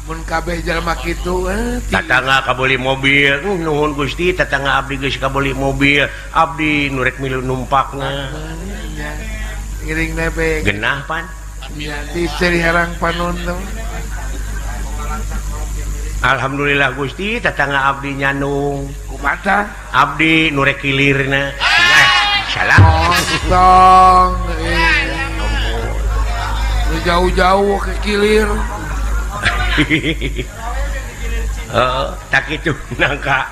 Mun kabeh jalma kitu tatangga kabeli mobil, nuhun Gusti tatangga abdi geus kabeli mobil, abdi nu rek milu numpakna. Ngiring nebeng. Genah pan. Tiis ciri harang panon teh. Alhamdulillah Gusti tatangga abdi nyanung. Kumaha? Abdi nu rek kilirna. Salah. Tong. Jauh-jauh ke kilir. Tak itu nangka.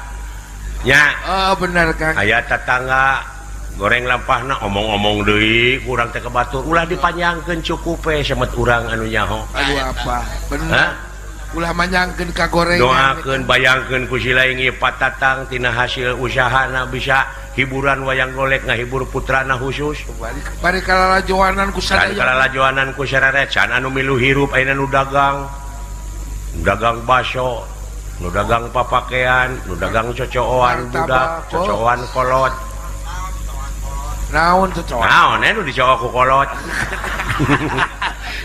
Nya. Oh, benar Kang. Aya tetangga goreng lampahna omong-omong deui kurang teh ka batur ulah dipanjangkeun cukup we semet urang anu nyaho. Aduh apa? Bener. Ulah manjangkeun ka gorengan. Doakeun bayangkeun ku si lain ieu patatang tina hasil usahana bisa hiburan wayang golek ngahibur putrana khusus. Bari kalalajoanan ku sadaya. Kalalajoanan ku sararecan anu milu hirup ayeuna nu dagang. Dagang baso, Nu dagang papakean, nu dagang cocooan budak, cocooan kolot. Naon cocoan? Naon nu dicoo ku kolot.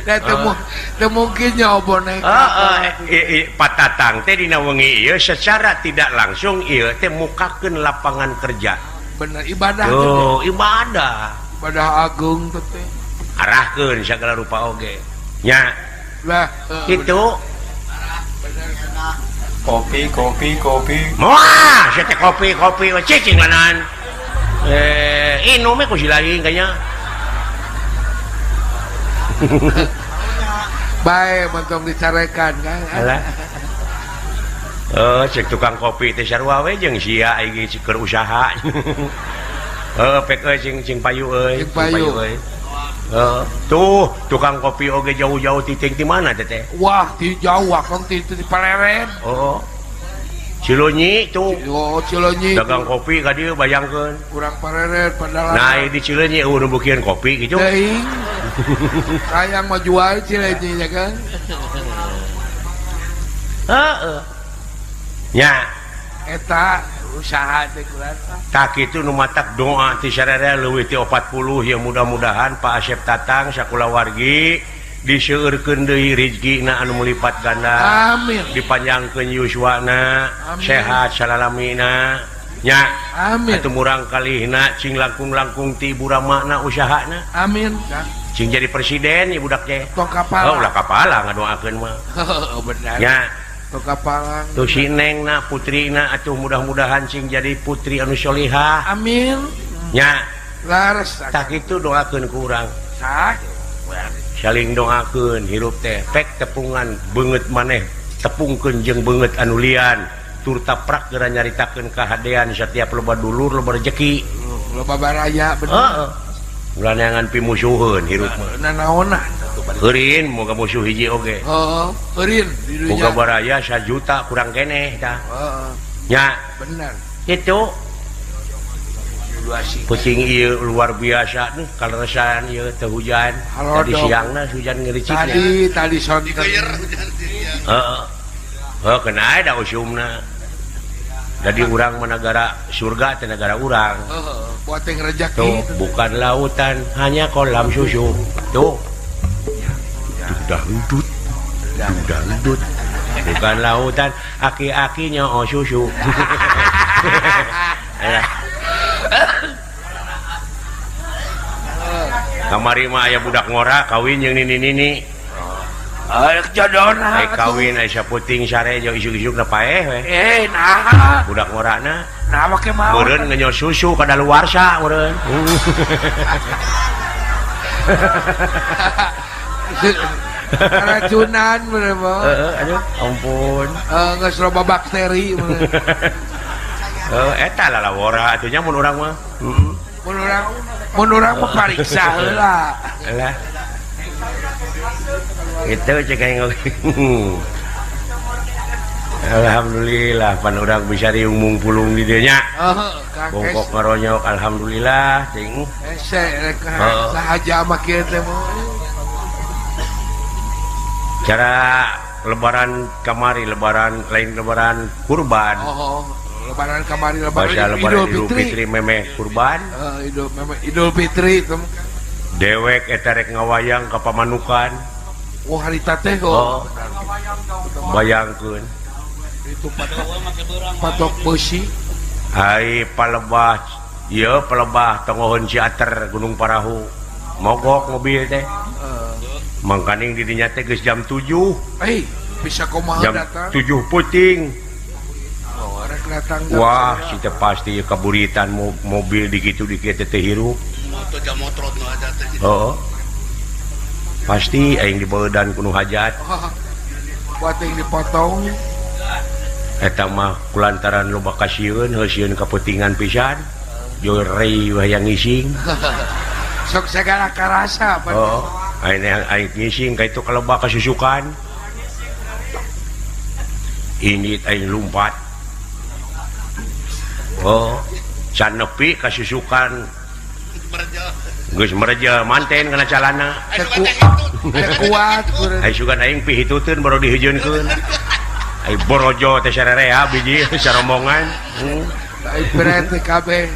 Da teu mungkin nya boneka. Heeh, Patatang teh dina wengi ieu secara tidak langsung ieu teh mukakeun lapangan kerja. Bener ibadah. Tuh, ibadah. Ibadah agung teh. Arahkeun sagala rupa oge. Nya. Lah, kitu. Kopi, kopi, kopi. Moal, sia teh kopi, kopi, cicing lanan. Inum ku si lain kayaknya. Bae mentong dicarekan kan. Alah. Cek tukang kopi teh sarua we jeung sia aing keur usaha. Pek euy cing payu euy, cing payu euy. Tuh tukang kopi oge jauh-jauh titik di mana teh? Wah, di jauh akang ti di Paleren. Oh. Cileunyi tuh. Oh, Cileunyi. Dagang kopi ka dieu bayangkeun. Kurang Paleren padahal. Nah, di Cileunyi eueuh nu beukian kopi gitu. Teuing. Hayang maju wae Cileunyi nya kan. Heeh. Nya eta usaha teh kurang. Tah kitu nu matak doa ti sararea leuwih ti 40 ya mudah-mudahan Pak Asep Tatang sakulawargi diseueurkeun deui rezekina anu melipat ganda. Amin. Dipanjangkeun yuswana, sehat salalamina nya. Amin. Atuh murang kalihna cing langkung-langkung ti ibu ramana usahana. Amin. Cing jadi presiden ieu budak teh. Tong kapala. Oh, ulah kapala ngadoakeun mah. Heeh, bener. Nya. Tong kapalang. Tuh si Neng na putrina atuh mudah-mudahan cing jadi putri anu sholihah. Amin. Nya. Lares. Tah kitu doakeun ku urang. Sah. Saling doakeun hirup teh pek tepungan beungeut maneh tepungkeun jeung beungeut anu lian tur taprak geura nyaritakeun kahadean satiap loba dulur loba rejeki loba baraya bener. Heeh. Ulah neangan pimusuheun hirup mah. Nanaonan heurin moga musuh hiji oge. Heeh, heurin di dunya. Moga baraya 1 juta kurang keneh tah. Heeh. Nya. Bener. Kitu. Pucing ieu luar biasa nih kaleresan ieu teu hujan. Tadi siangna hujan ngericiknya. Tadi sonten. Heeh. Heuh kena da usumna. Jadi urang mah nagara surga teh nagara urang. Heeh, buat yang rejeki. Tuh, bukan lautan, hanya kolam susu. Tuh. Dangdut. Dangdut. Bukan lautan, aki-akinya oh susu. Alah. Kamari mah aya budak ngora kawin jeung nini-nini. Aya jodona. Ai kawin aya saputing sare jeung isuk-isukna paeh we. Nah. Budak ngorana. Nah make maot. Meureun ngenyo susu kadaluarsa meureun. Keracunan meureun mah. Heeh, aduh, ampun. Geus loba bakteri meureun. Eta lalawora atuh nya mun urang mah. Heeh. Mun urang mah pariksa heula. Lah. Itu cek aing oge. Alhamdulillah pan urang bisa riung mungpulung di dieu nya. Heeh, Kang. Bongkok ngaronyok alhamdulillah cing. Hese rek sahaja mah kieu teh mah. Cara lebaran kamari lebaran lain lebaran kurban. Oh, lebaran kamari lebaran lebaran Idul Fitri memeh kurban. Idul memeh Idul Fitri teh. Dewek eta rek ngawayang ka pamanukan. Oh harita teh oh. Bayangkeun. Itu patok besi. Ai palebah ieu palebah tongoheun Ciater Gunung Parahu. Mogok mobil teh. Mangkaning di dinya teh geus jam 7. Bisa kumaha jam datang? 7 puting. Oh, rek datang. Wah, si teh pasti kaburitan mobil di kitu di kieu teh hirup. Motor jam motrot nu hajat teh. Heeh. Pasti aing dibeudan ku nu hajat. Buat yang dipotong. Eta mah kulantaran loba kasieun, heuh kaputingan pisan. Jore hayang ngising. Sok segala karasa. Oh, aing aing ngising ka itu kalebah kasusukan. Ini aing lumpat. Oh, can nepi kasusukan. Geus mereja manten kana calana. Kuat. Ai sugan aing pihituteun baru diheujeunkeun. Ai borojo teh sarerea biji sarombongan. Ai berat teh kabeh.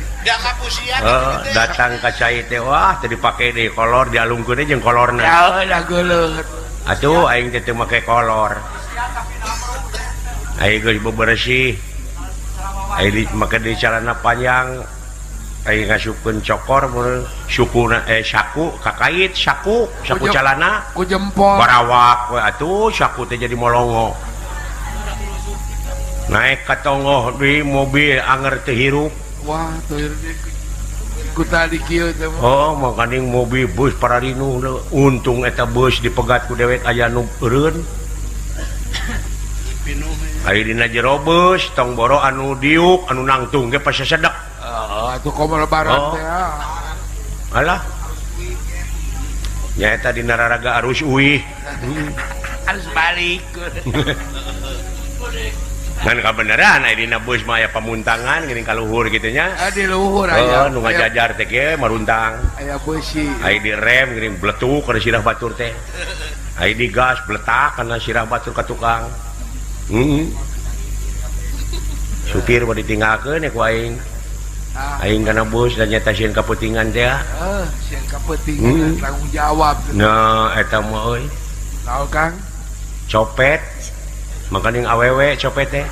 Datang ka cai teh wah teh dipake deui kolor dialungkeun jeung kolorna. Ya da geuleut. Atuh aing teh teu make kolor. Aing geus bebersih. Aing make deui calana panjang. Aing ngasupkeun cokor mun sukuna saku kakait saku saku calana ku jempol. Barawak we atuh saku teh jadi molongo. Naik ka tonggoh di mobil anger teu hirup. Wah, teu hirup ku tadi kieu teh. Oh, makaning mobil bus pararinuh untung eta bus dipegat ku dewek aya nu eureun. Aya dina jero bus tong boro anu diuk anu nangtung ge pasasedek. Heeh, atuh komo lebaran teh. Alah. Nya eta dina raraga arus uih. Harus balik. Ngan kabeneran aya dina bus mah aya pamuntangan geuning ka luhur kitu nya. Ah di luhur aya. Nu ngajajar teh ge maruntang. Aya beusi. Aya di rem geuning bletuk kana sirah batur teh. Aya di gas bletak kana sirah batur ka tukang. Supir mah ditinggalkeun ku aing. Aing kana bus dan nyata sieun kaputingan teh. Heeh, sieun kaputingan tanggung jawab. Nah, eta mah euy. Naon Kang? Copet. Makaning awewe copet teh.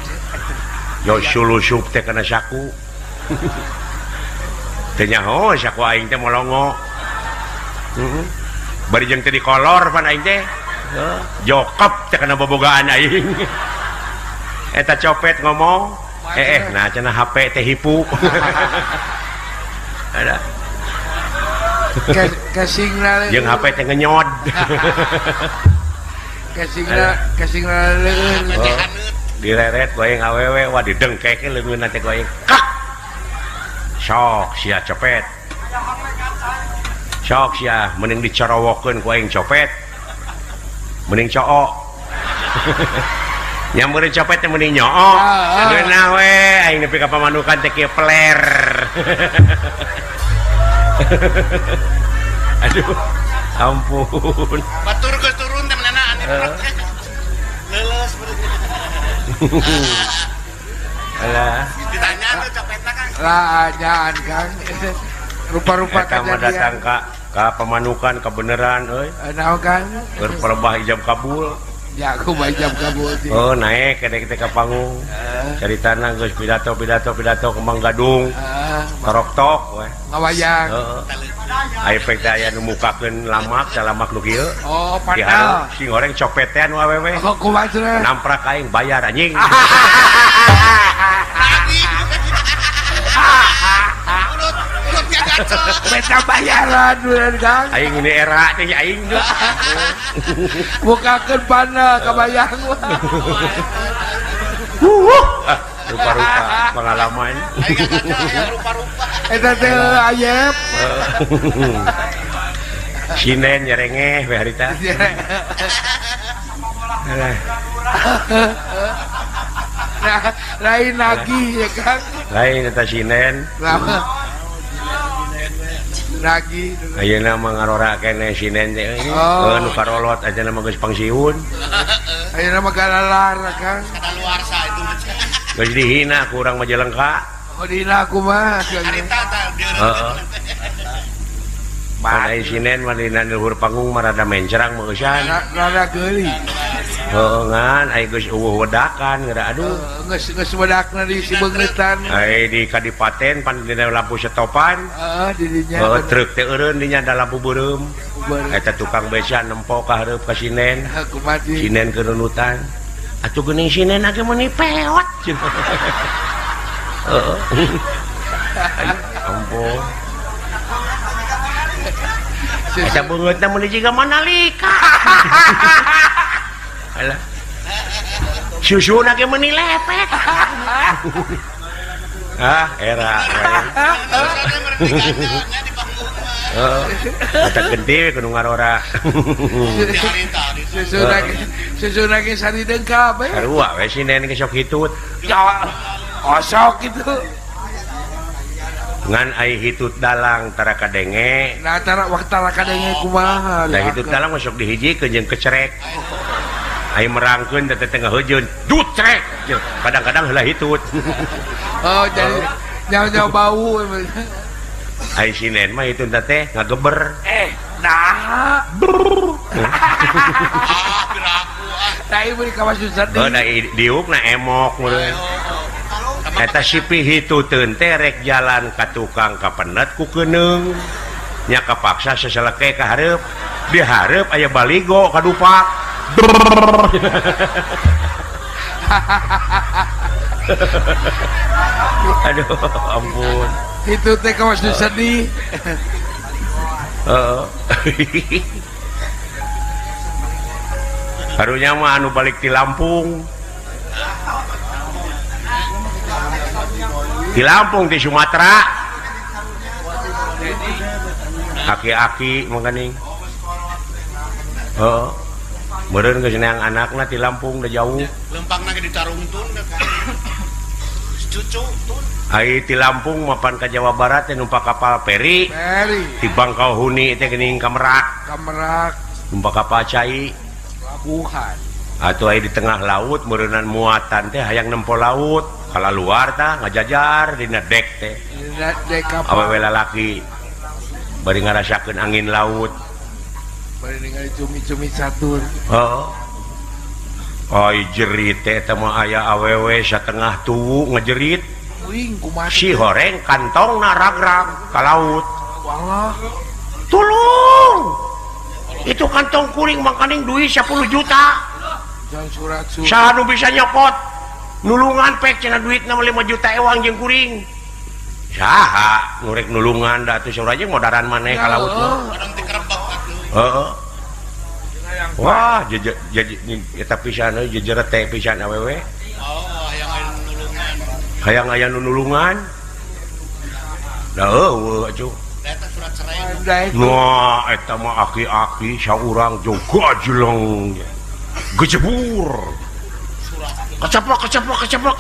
Yo sulusup teh kana saku. Teu nyaho saku aing teh molongo. Heeh. Bari jeung teh dikolor pan aing teh. Jokop teh kana bobogaan aing. Eta copet ngomong, nah cenah HP teh hipu. Ada. Kesingna jeung HP teh ngenyod. Kesingna leueun. Direret ku aing awewe wah didengkekeun leungeunna teh ku aing. Kak. Sok sia copet. Sok sia mending dicorowokeun ku aing copet. Mending cook. Nyameureun copet teh mending nyoo. Geunah we aing nepi ka pamanukan teh kieu peler. Aduh, ampun. Batur geus turun teh menana ane leuleus Alah. Ditanya tuh copetna Kang. Lah anyaan Kang. Rupa-rupa kejadian. Datang ka pamanukan kebeneran euy. Naon Kang? Keur perebah ijab kabul. Ya aku ijab kabul. Oh, naik kedek teh ka panggung. Caritana geus pidato pidato pidato kembang gadung. Torok-tok we. Ngawayang. Heeh. Aya pek teh aya nu mukakeun lamak, salamak nu kieu. Oh, padahal sing goreng copetean nu awewe. Oh, kumaha cenah? Namprak aing bayar anjing. Beta bayaran duren Kang. Aing ini era teh aing tuh. Bukakeun pana kabayang. Rupa-rupa pengalaman. Rupa-rupa. Eta teh ayep. Sinen nyerengeh we harita. Alah. Nah, lain lagi ya Kang. Lain eta sinen. Lagi ayeuna mah ngarora keneh sinen teh euy. Heuh nu karolot ayeuna mah geus pangsiun. Ayeuna mah galalar Kang. Kadaluarsa itu mah. Geus dihina ku urang Majalengka. Oh dihina kumaha? Harita tah heeh. Padai sinen mah dina luhur panggung mah rada mencrang mah geusan. Rada geuli. Heuh ngan aya geus eueuh wedakan geura aduh. Geus geus wedakna di sibeungeutan. Ai di kadipaten pan dina lampu setopan. Heeh di dinya. Heuh truk teh eureun dinya da lampu beureum. Eta tukang beca nempo ka hareup ka sinen. Kumaha sinen keurunutan. Atuh geuning sinen age meuni peot. Heeh. Ampun. Eta beungeutna meuni jiga manalika. Alah. Susuna ge meuni lepek. Ah, era. Heeh. Eta gede kudu ngarora. Susuna ge sari dengkap we. Sarua we sinen ge sok hitut. Osok kitu. Ngan ai hitut dalang tara kadenge. Nah tara waktu tara kadenge kumaha. Nah hitut dalang masuk dihijikeun jeung kecerek. Ai merangkeun teh teh ngaheujeun dutrek. Kadang-kadang heula hitut. Oh, jadi nyawa-nyawa bau. Ai sinen mah hitun teh ngageber. Nah. Tah ieu ka masusan deui. Oh, da diukna emok meureun. Eta si pihituteun teh rek jalan ka tukang kapenet ku keuneung. Nya kapaksa sasaleke ka hareup. Di hareup aya baligo kadupak. Aduh, ampun. Itu teh kawas nu sedih. Heeh. Karunya mah anu balik ti Lampung. Di Lampung di Sumatera. Aki-aki mangkaning. Heeh. Meureun geus neang anakna ti Lampung da jauh. Lempangna ge ditarungtun cucu tun. Ai ti Lampung mapan ka Jawa Barat teh numpak kapal feri. Feri. Ti Bangkauhuni teh geuning ka Merak. Ka Merak. Numpak kapal cai. Pelabuhan. Atuh ai di tengah laut meureunan muatan teh hayang nempo laut. Kalaluar tah ngajajar dina dek teh. Dina dek kapal. Awewe lalaki bari ngarasakeun angin laut. Bari ningali cumi-cumi catur. Heeh. Ai jerit teh eta mah aya awewe satengah tuwu ngejerit. Uing kumaha si horeng kantongna ragrag ka laut. Walah. Tulung. Itu kantong kuring makaning duit 10 juta. Jangan surat-surat. Saha nu bisa nyokot? Nulungan pek cenah duitna 5 juta ewang jeung kuring. Saha nu rek nulungan da atuh saurang jeung modaran maneh ka laut mah. Heeh. Wah, eta pisan euy jejeret teh pisan awewe. Oh, hayang aya nu nulungan. Hayang aya nu nulungan. Da eueuh atuh. Eta surat cerai. Wah, eta mah aki-aki saurang joga jeleng. Gejebur. Keceplok keceplok keceplok.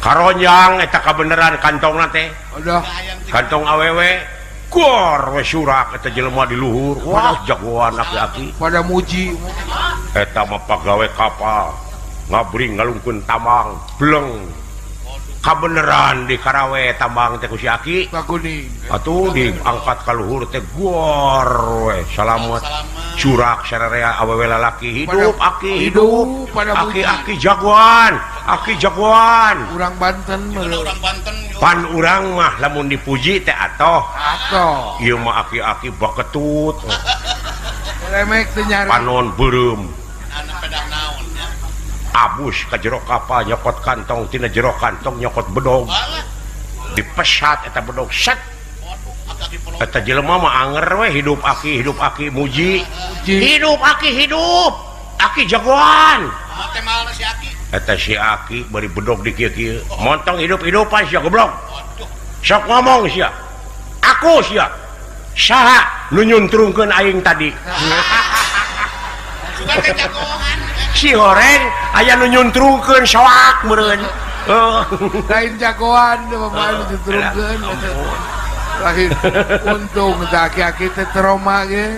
Karonjang eta kabeneran kantongna teh. Aduh. Kantong awewe. Gor we surak eta jelema di luhur. Wah, jagoan aki-aki. Pada muji. Eta mah pagawe kapal. Ngabring ngalungkeun tambang, bleng. Kabeneran di Karawe tambang teh ku si aki. Bakuning. Atuh diangkat ka luhur teh gor we salamet. Curak sararea awewe lalaki hidup aki hidup. Aki-aki jagoan, aki jagoan. Urang Banten mah. Urang Banten. Pan urang mah lamun dipuji teh atoh. Atoh. Ieu mah aki-aki baketut. Remek teh nyari. Panon beureum. Anu pedah naon nya. Abus ka jero kapal nyokot kantong tina jero kantong nyokot bedog. Dipesat eta bedog set. Eta jelema mah anger we hidup aki muji. Hidup aki hidup. Aki jagoan. Teh si aki. Eta si aki bari bedog di kieu-kieu. Montong hidup-hidupan sia goblok. Sok ngomong sia. Aku sia. Saha nu nyuntrungkeun aing tadi? Si horeng aya nu nyuntrungkeun soak meureun. Lain jagoan mah nu nyuntrungkeun. Lain untung tah aki-aki teh trauma ge.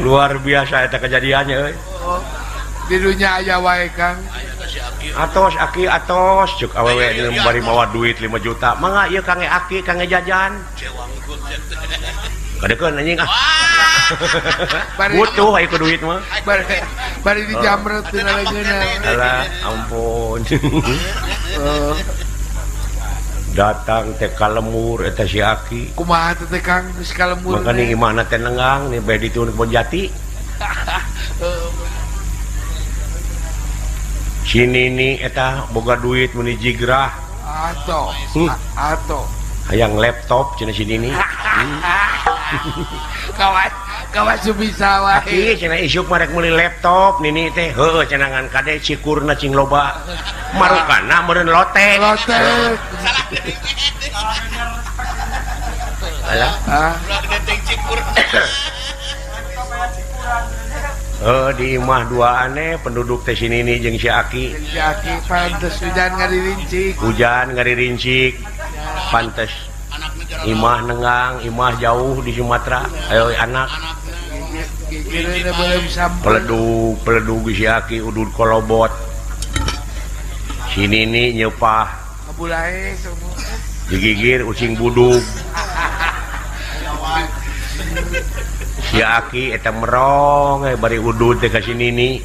Luar biasa eta kejadiannya euy. Di dunia aya wae Kang. Atos aki atos cuk awewe bari mawa duit 5 juta. Mangga ieu kange aki kange jajan. Kadekeun anjing ah. Butuh aya ku duit mah. Bari dijamret tina leungeunna. Alah ampun. Datang teh ka lemur eta si aki. Kumaha teh Kang geus ka lemur. Makane imahna teh nenggang nih bae dituhun kebon jati. Si nini eta boga duit meuni jigrah. Atoh. Atoh. Hayang laptop cenah si nini. Kawas kawas bisa wae. Aki cenah isuk mah rek meuli laptop nini teh heueuh cenah ngan kade cikurna cing loba. Marukana meureun lotek. Lotek. Alah. Ulah gede teh cikur. Di imah dua aneh penduduk teh si nini jeung si aki. Si aki pantes hujan ngaririncik. Hujan ngaririncik. Pantes. Imah nenggang, imah jauh di Sumatera. Ayo anak. Peledug peledug si aki udud kolobot. Si Nini nyepah. Digigir ucing budug. Si aki eta merong bari udud teh ka si Nini.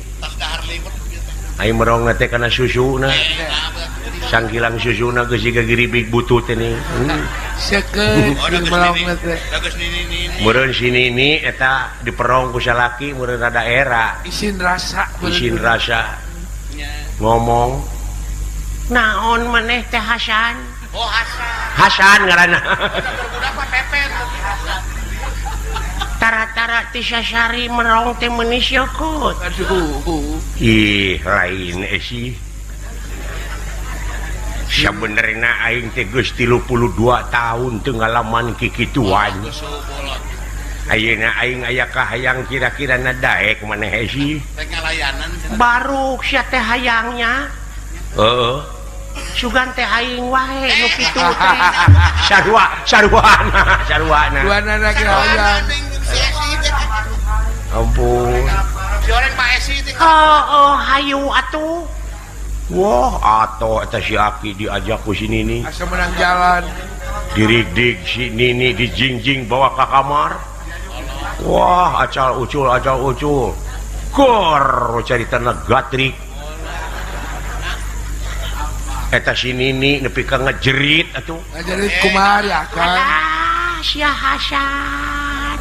Ai merong teh kana susuna. Sangkilang susuna geus siga giribig butut ini. Seukeut merong teh. Meureun si Nini eta diperong ku salaki meureun rada era. Isin rasa. Isin rasa. Ngomong naon maneh teh Hasan? Oh Hasan. Hasan ngaranna. Budak mah Pepen. Tara-tara ti sasari merong teh meunis seukeut. Aduh. Ih, lain sih. Sabenerna aing teh geus 32 tahun teu ngalaman kikituan. Ayeuna aing aya kahayang kira-kira na daek maneh sih. Baru sia teh hayangnya. Heeh. Sugan teh aing wae nu kitu teh. Sarua, saruana, saruana. Duanana ge hayang. Ampun. Si orang Pak Esi teh. Oh, hayu atuh. Wah, atau eta si aki diajak ku si Nini. Asa menang jalan. Dirigdig si Nini dijingjing bawa ke kamar. Wah, acal ucul acal ucul. Gor caritana gatrik. Eta si Nini nepi ka ngejerit atuh. Ngejerit kumaha ya, Kang? Alah, sia Hasan.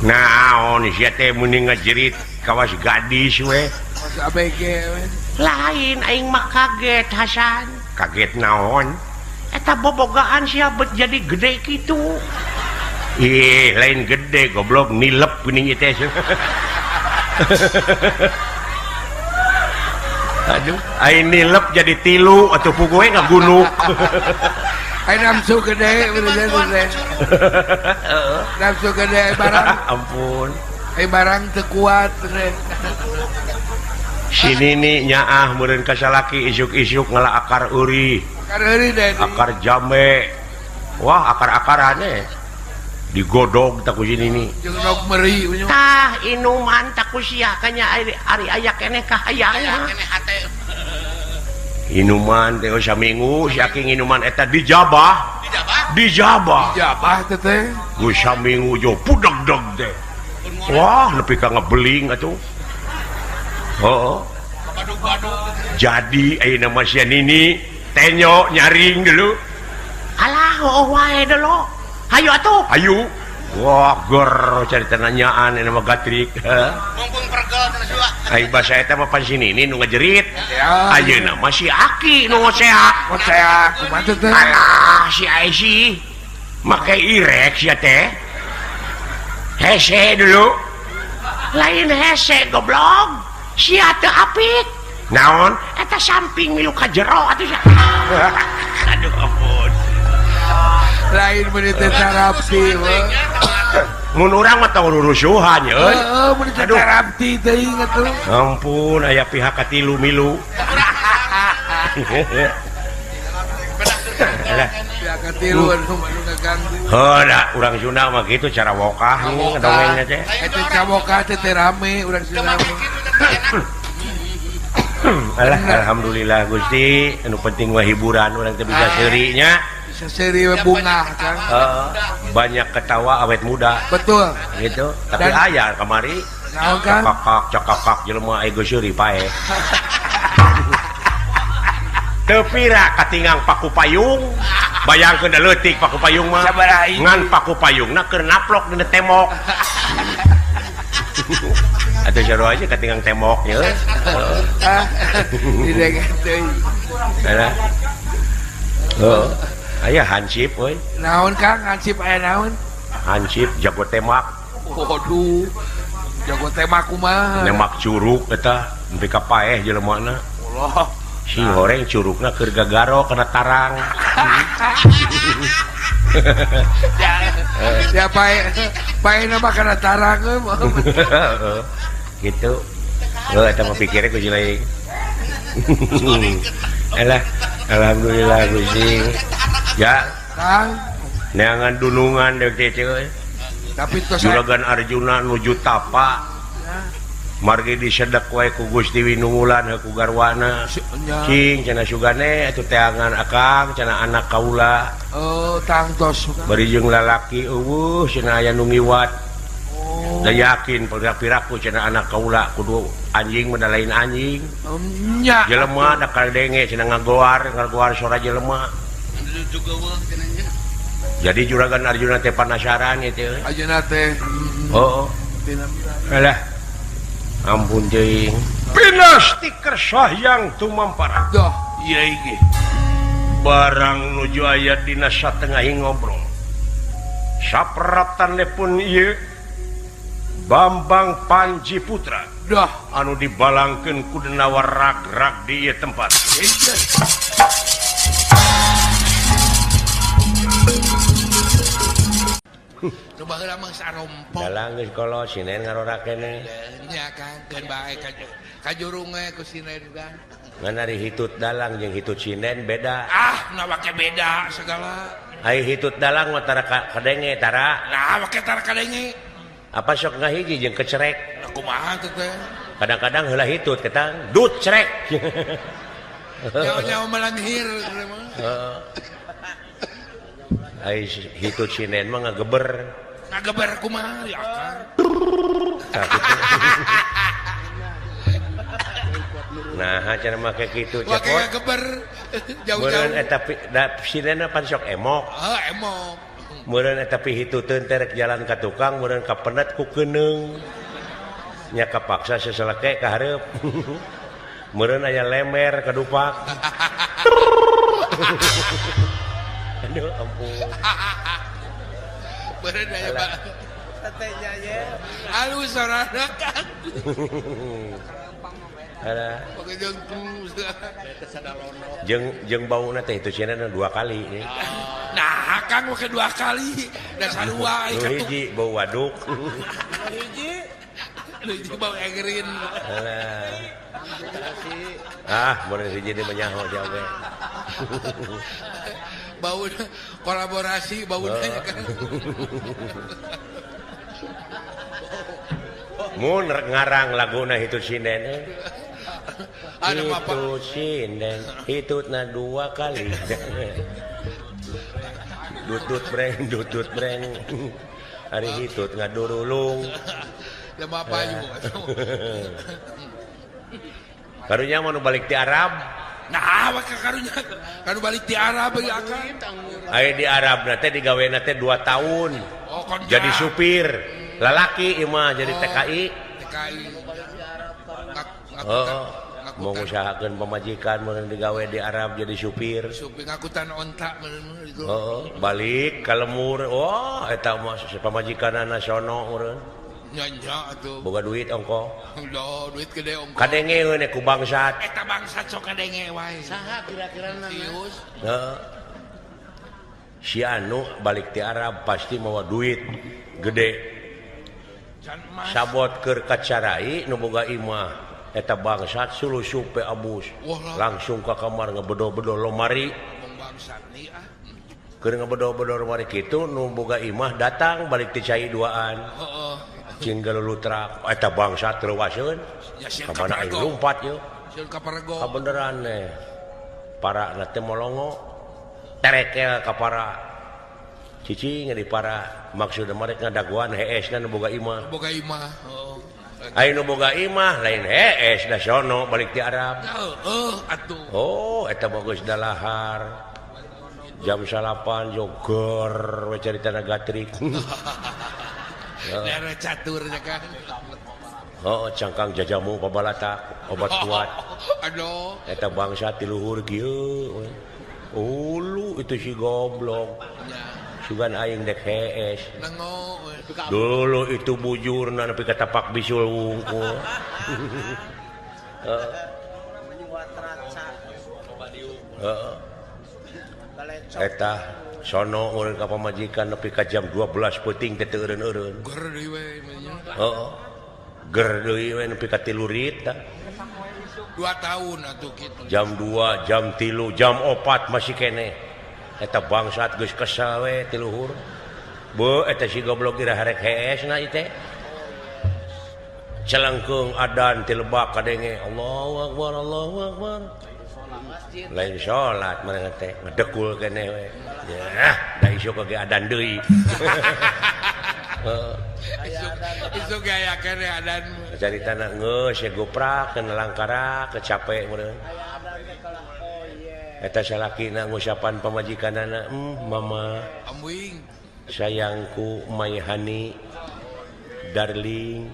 Naon sia teh muni ngejerit kawas gadis we. ABG lain aing mah kaget Hasan. Kaget naon? Eta bobogaan sia bet jadi gede kitu. Ih, lain gede goblok nilep geuning ieu teh. Aduh, aing nilep jadi tilu atuh puguh we ngagunuk. Aing nafsu gede bener teh. Nafsu gede barang. Ampun. Aing barang teu kuat teh. Si Nini nyaah meureun ka salaki isuk-isuk ngala akar euri. Akar euri deh. Akar jambe. Wah, akar-akarane digodog ta ku si Nini. Jeung nog meri. Tah, inuman ta ku sia kanya ari aya keneh ka hayang. Inuman teh saminggu si aki nginuman eta dijabah. Dijabah? Dijabah. Dijabah teh teh. Geus saminggu jo pudeg-deg teh. Wah, nepi ka ngebeling atuh. Oh, jadi ayeuna mah si Nini tenyo nyaring dulu. Alah, oh wae dulu. Hayu atuh. Hayu. Wah, gor carita nanyaan ayeuna mah gatrik. Mumpung pergel cenah sua. Ai basa eta mah pan si Nini nu ngajerit. Ayeuna mah si aki nu ngoseak. Ngoseak kumaha teh? Alah, si Aisi make irek sia teh. Hese dulu. Lain hese goblok. Sia teu apik. Naon? Eta samping milu ka jero atuh sia. Aduh ampun. Lain meuni teh tarapti we. Mun urang mah tong rurusuhan euy. Heeh, meuni teh tarapti teuing atuh. Ampun aya pihak katilu milu. Pihak katilu anu ngaganggu. Heuh da urang Sunda mah kitu cara wokah dongengna teh. Eta cawokah teh teh rame urang Sunda mah. Alah, alhamdulillah Gusti, anu penting mah hiburan urang teh bisa seuri nya. Bisa seuri we bungah Kang. Banyak ketawa awet muda. Betul. Gitu. Tapi aya kamari naon Kang? Cakakak cakakak jelema aya geus seuri pae. Teu pira katingang paku payung. Bayangkeun da leutik paku payung mah. Ngan paku payungna keur naplok dina tembok. Atau jero aja katingang temboknya. Alah. Heeh. Aya hansip euy. Naon Kang? Hansip aya naon? Hansip jago tembak. Waduh. Jago tembak kumaha? Nembak curug eta nepi ka paeh jelemana. Allah. Si horeng curugna keur gagaro kana tarang. Ya pae pae mah kana tarang euy. Gitu. Heuh eta mah pikirnya ku jelek. Alah, alhamdulillah Gusti. Ya, Kang. Neangan dunungan deuk teh euy. Tapi tos Juragan Arjuna nuju tapa. Margi disedek wae ku Gusti Winunggulan ku garwana. Cing cenah sugane atuh teangan akang cenah anak kaula. Oh, tangtos. Bari jeung lalaki eueuh cenah aya nu ngiwat. Oh. Da yakin piraku cenah anak kaula kudu anjing mah da lain anjing. Nya. Jelema da kadenge cenah ngagoar sora jelema. Jadi Juragan Arjuna teh panasaran ieu. Ayeuna teh. Oh. Alah. Ampun teuing. Pinasti kersahyang tumampara. Doh, ieu ge. Barang nuju aya dina satengahi ngobrol. Sapratan pun ieu Bambang Panji Putra. Doh, anu dibalangkeun ku denawa rag-rag di ieu tempat. Nu baheula mah sarompok. Dalang geus kolot sinen ngarora keneh. Nya Kang, keun bae ka jurung we ku sinen kan. Ngan ari hitut dalang jeung hitut sinen beda. Ah, na make beda segala. Ai hitut dalang mah tara kadenge tara. Nah, make tara kadenge. Apa sok ngahiji jeung kecerek. Nah, kumaha teh teh? Kadang-kadang heula hitut ketang dut cerek. Nyawa-nyawa melanghir. Heeh. Ai hitut sinen mah ngageber. Ngageber kumaha ya Kang. Nah, cara make kitu cepot. Make ngageber jauh-jauh. Meureun eta da sinenna pan sok emok. Heuh, emok. Meureun eta pihituteun teh rek jalan ka tukang, meureun kapenet ku keuneung. Nya kapaksa seseleke ka hareup. Meureun aya lemer kadupak. Aduh ampun. Meureun aya ba. Satenya ye. Alus sorana kan. Alah. Jeung jeung bauna teh itu cenah dua kali. Nah, Kang make dua kali. Da sarua nu hiji bau waduk. Hiji. Nu hiji bau egrin. Alah. Ah, meureun hiji deui mah nyaho jauh. Bau kolaborasi bauna kan. Mun ngarang laguna hitut sinden. Hitut sinden, hitutna dua kali. Dutut breng, dutut breng. Ari hitut ngadurulung. Ya bapak ibu. Karunya mau balik di Arab. Nah, maka karunya kanu balik di Arab ya Kang. Aya di Arab na teh digawena teh 2 tahun. Oh, jadi supir. Lalaki ieu mah jadi TKI. TKI. Oh, mau ngusahakeun pamajikan mun digawe di Arab jadi supir. Supir ngakutan onta meureun itu. Heeh, balik ka lemur. Wah, eta mah pamajikanna sono meureun. Nya nya atuh. Boga duit ongko. Loh, duit gede ongko. Kadenge we ku bangsat. Eta bangsat sok kadenge wae. Saha kira-kirana? Heeh. Si anu balik ti Arab pasti mawa duit gede. Sabot keur kacarai nu boga imah eta bangsat sulusup pe abus langsung ka kamar ngebedo-bedo lomari keur ngebedo-bedo lomari kitu nu boga imah datang balik ti cai duaan cing galulutrak eta bangsat reuaseun ka mana aing lumpat yeuh kabeneran teh para na teh molongo terekel ka para cicing di para maksudna mereka ngadaguan hees na nu boga imah. Boga imah. Oh. Aya nu boga imah lain hees da sono balik ti Arab. Heeh atuh. Oh, eta mah geus dalahar. Jam 9 joger we caritana gatrik. Daerah catur nya kan. Oh, cangkang jajamu pabalatak obat kuat. Aduh. Eta bangsa ti luhur kieu. Ulu itu si goblok. Sugan aing dek hees. Dulu itu bujurna nepi ka tapak bisul wungkul. Heeh. Eta sono urang ka pamajikan nepi ka jam 12 peuting teh teu eureun-eureun. Ger deui we nya. Heeh. Ger deui we nepi ka 3 rit tah. 2 tahun atuh kitu. Jam 2, jam 3, jam 4 masih keneh. Eta bangsat geus kesel we ti luhur. Bu eta si goblok ira harek hees na ieu teh. Celengkeung adan ti lebak kadenge Allahu akbar Allahu akbar. Lain salat manehna teh ngedekul keneh we. Yah, da isuk ge adan deui. Isuk ge aya keneh adan. Caritana geus ye goprak kana langkara kecape meureun. Eta salakina ngusapan pamajikanana, mama ambuing sayangku my honey darling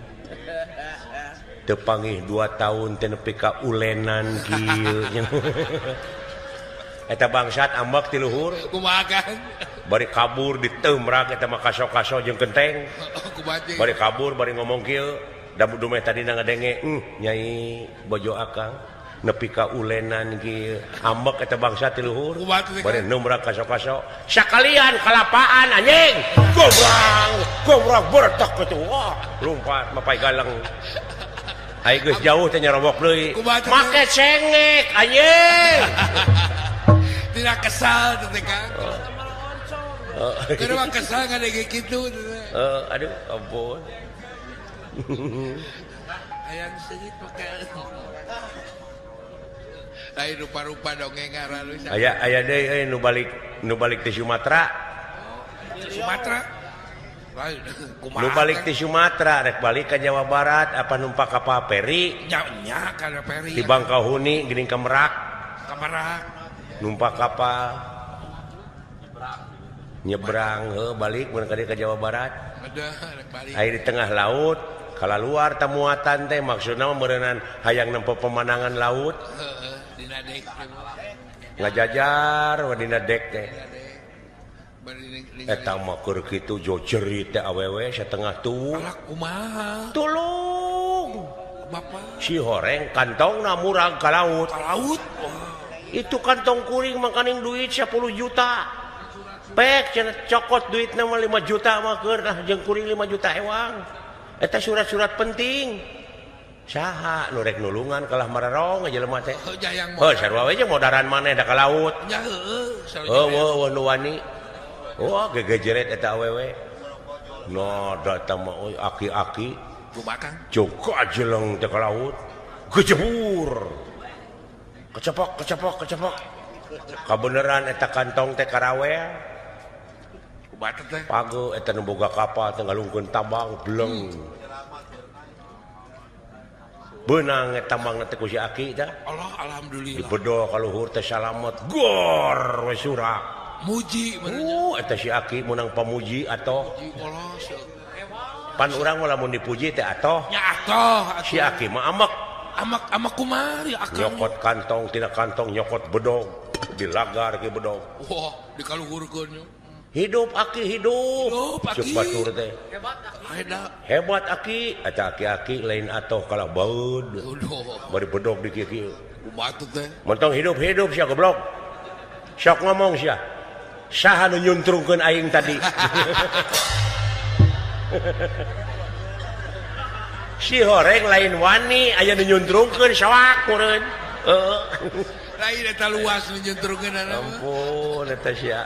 teu pangih 2 tahun teu nepi ka ulenan kieu. Eta bangsat ambek ti luhur kumaha kan bari kabur diteumrak eta mah kaso-kaso jeung kenteng bari kabur bari ngomong kieu da dumeh tadina ngadenge nyai bojo akang nepi ka ulenan kieu ambek eta bangsa ti luhur bari numrak kaso-kaso sakalian kalapaan anjing gobrang gobrang bertek kitu wah lompat mapai galang ai geus jauh teh nyarobok deui make cengek anjing tidak kesal teh Kang keur mah kesal ngadenge kitu aduh ampun hayang seungit make lain rupa-rupa dongeng aralus. Aya aya deui euy nu balik ti Sumatera. Sumatera. Lain kumaha? Nu balik ti Sumatera rek balik ka Jawa Barat apa numpak kapal peri? Nya nya kana peri. Di Bangkahuni geuning ka Merak. Ka Merak. Numpak kapal. Nyebrang heuh balik mun ka dieu ka Jawa Barat. Rek balik. Aya di tengah laut kalaluar tamuatan teh maksudna mah meureunnan hayang nempo pemandangan laut. Heeh. Dina dek ngajajar wadina dek teh eta mah keur kitu jojerit teh awewe satengah tuwuh kumaha tulung bapak si horeng kantongna murag ka laut ka laut itu kantong kuring makaning duit 10 juta pek cenah cokot duitna mah 5 juta mah keur nah jeung kuring 5 juta ewang eta surat-surat penting saha nu rek nulungan kalah mararong jelema teh heuh sarua we jeung modaran maneh da ka laut nya heueuh heueuh nu wani wah gegejeret eta awewe no da eta mah euy aki-aki kumaha Kang joko ajeleng teh ka laut gejebur kecepok kecepok kecepok kabeneran eta kantong teh karawel kumaha teh pago eta nu boga kapal teh ngalungkeun tambang bleng benang eta mangna teh ku si aki teh Allah alhamdulillah dibedol ka luhur teh salamet gor we surak muji eta si aki meunang pamuji atoh pan urang mah lamun dipuji teh atoh nya atoh si aki mah amek amek amek kumaha akang nyokot kantong tina kantong nyokot bedog dilagar ke bedog wah dikaluhurkeun hidup aki hidup, hidup aki. Batur teh hebat hebat aki eta aki-aki lain atoh kalah baeud bari bedog di kieu-kieu kumaha teh mentong hidup-hidup sia goblok sok ngomong sia saha nu nyuntrungkeun aing tadi si horeng lain wani aya nu nyuntrungkeun soak meureun heeh lain eta luas nu nyuntrungkeun ampun eta sia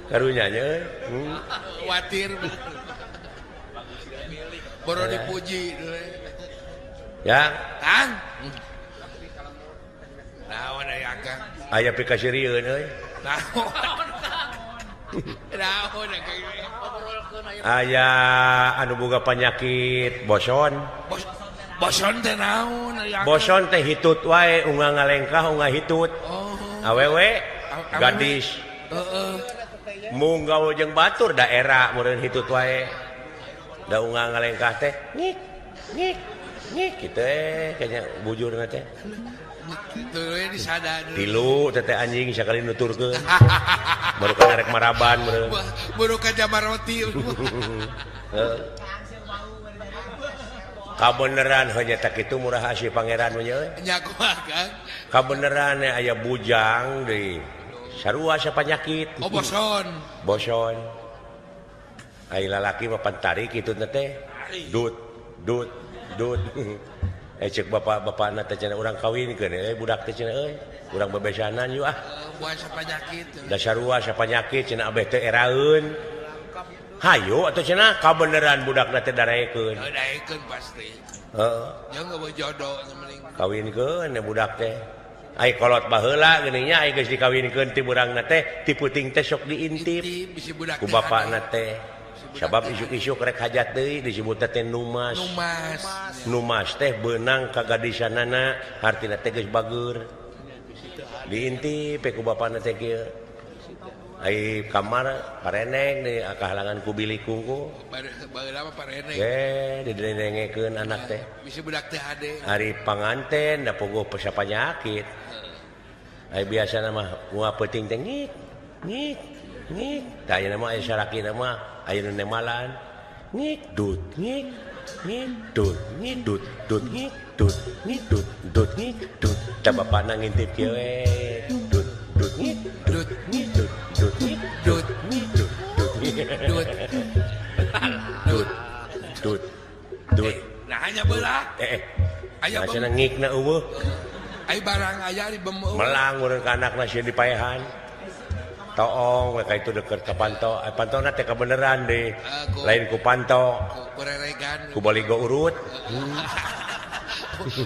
karunya nya watir boro dipuji ya Kang naon aya Kang aya pikasirieun euy naon naon aya anu boga panyakit boson boson teh naon aya boson teh hitut wae unga ngalengkah unga hitut oh awewe gadis heeh mung gaul jeung batur daerah meureun hitut wae da unga ngalengkah teh ngik ngik ngik kitu kayaknya bujurna teh tilu teh anjing sakali nuturkeun baru kana rek maraban meureun baru ka jamaroti kabeneran heuh nya kitu murah si pangeran mah nya nya kumaha Kang kabeneran aya bujang deui sarua sapanyakit oh boson boson ai lalaki mah pan tarik kitu teh dut dut dut Cek bapak-bapakna teh cenah urang kawinkeun budak teh cenah euy urang bebesanan yuk ah buah sapanyakit da sarua sapanyakit cenah abeh teh eraeun hayu atuh cenah kabeneran budakna teh daraekeun daekeun pasti heeh jeung eueuh jodoh mending kawinkeun budak teh ai kolot baheula geuning nya ai geus dikawinkeun ti burangna teh ti puting teh sok diintip ku bapakna teh sabab isuk-isuk rek hajat deui disebut teh numas. Numas. Numas teh beunang ka gadisanana hartina teh geus bageur. Diintip ku bapana teh kieu. Ai kamar pareneng di kahalangan ku bilik kungku. Baheula mah pareneng. Ge didengekeun anak teh. Bisi budak teh hade. Ari panganten da pogoh panyakit. Ai biasana mah moal peuting teh ngik ngik ngik. Tah ayeuna mah aya salakina mah aya nu nemalan ngik dut ngik ngik dut ngik dut dut ngik dut ngik dut dut ngik dut tah bapana ngintip kieu we dut dut ngik dut ngik dut dut ngik dut ngik dut dut dut dut dut dut nah hanya belah aya cenah ngikna eueuh ai barang aya di bemeu melang urang ka anakna sieun dipaehan toong we ka itu deket ka panto pantona teh kabeneran deh lain ku panto ku reregan ku baligo urut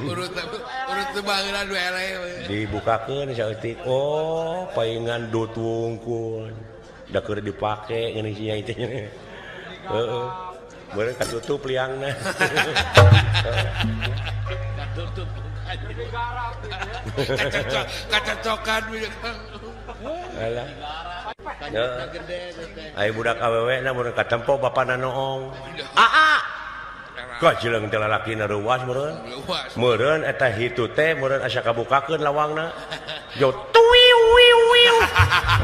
urut urut teh baheula nu eleh dibukakeun saeutik oh paingan dut wungkul da keur dipake geuning sia itu heeh meureun katutup liangna katutup kacocokan alah ai budak awewe na mun katempo bapana noong aa kajeleng teh lalakina reuas meureun meureun eta hitu teh meureun asa kabukakeun lawangna yo tuiu wiu wiu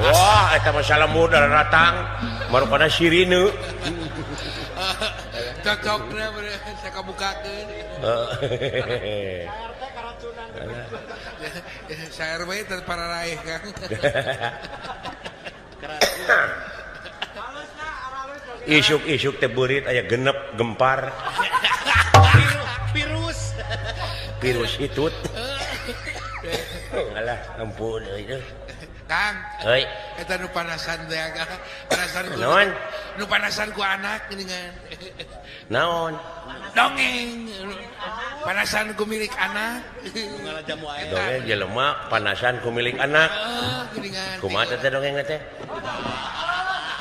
wah eta mah salamur daratang marukana sirine cocokna meureun asa kabukakeun Saer we teh pararaeh Kang. Isuk-isuk teh beurit aya genep gempar. Virus. Virus hitut. Alah ampun euy. Kang. Heuy. Eta nu panasan teh panasan ku. Naon? Nu panasan ku anak geuningan. Naon? Dongeng. Panasan ku milik anak. Dongeng jelema panasan ku milik anak. Geuningan. Kumaha teh dongeng teh?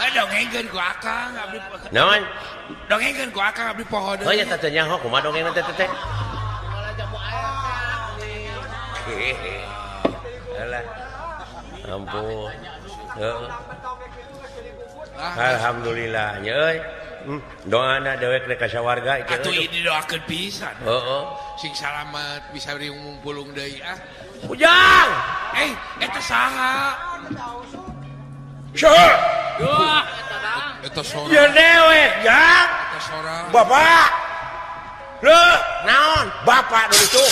Dongengkeun ku akang abdi. Naon? Dongengkeun ku akang abdi poho deui. Oh nya teh nyaho kumaha dongeng teh teh. Alah. Ampun. Heeh. Alhamdulillah nya euy. Doana dewek rek ka sawarga ieu. Atuh ieu didoakeun pisan. Heeh. Sing salamet bisa riung pulung deui ah. Ujang. Eta saha? Saha? Wah, eta sora. Ya dewek, Jang. Eta sora. Bapak. Leuh, naon? Bapak nu itu.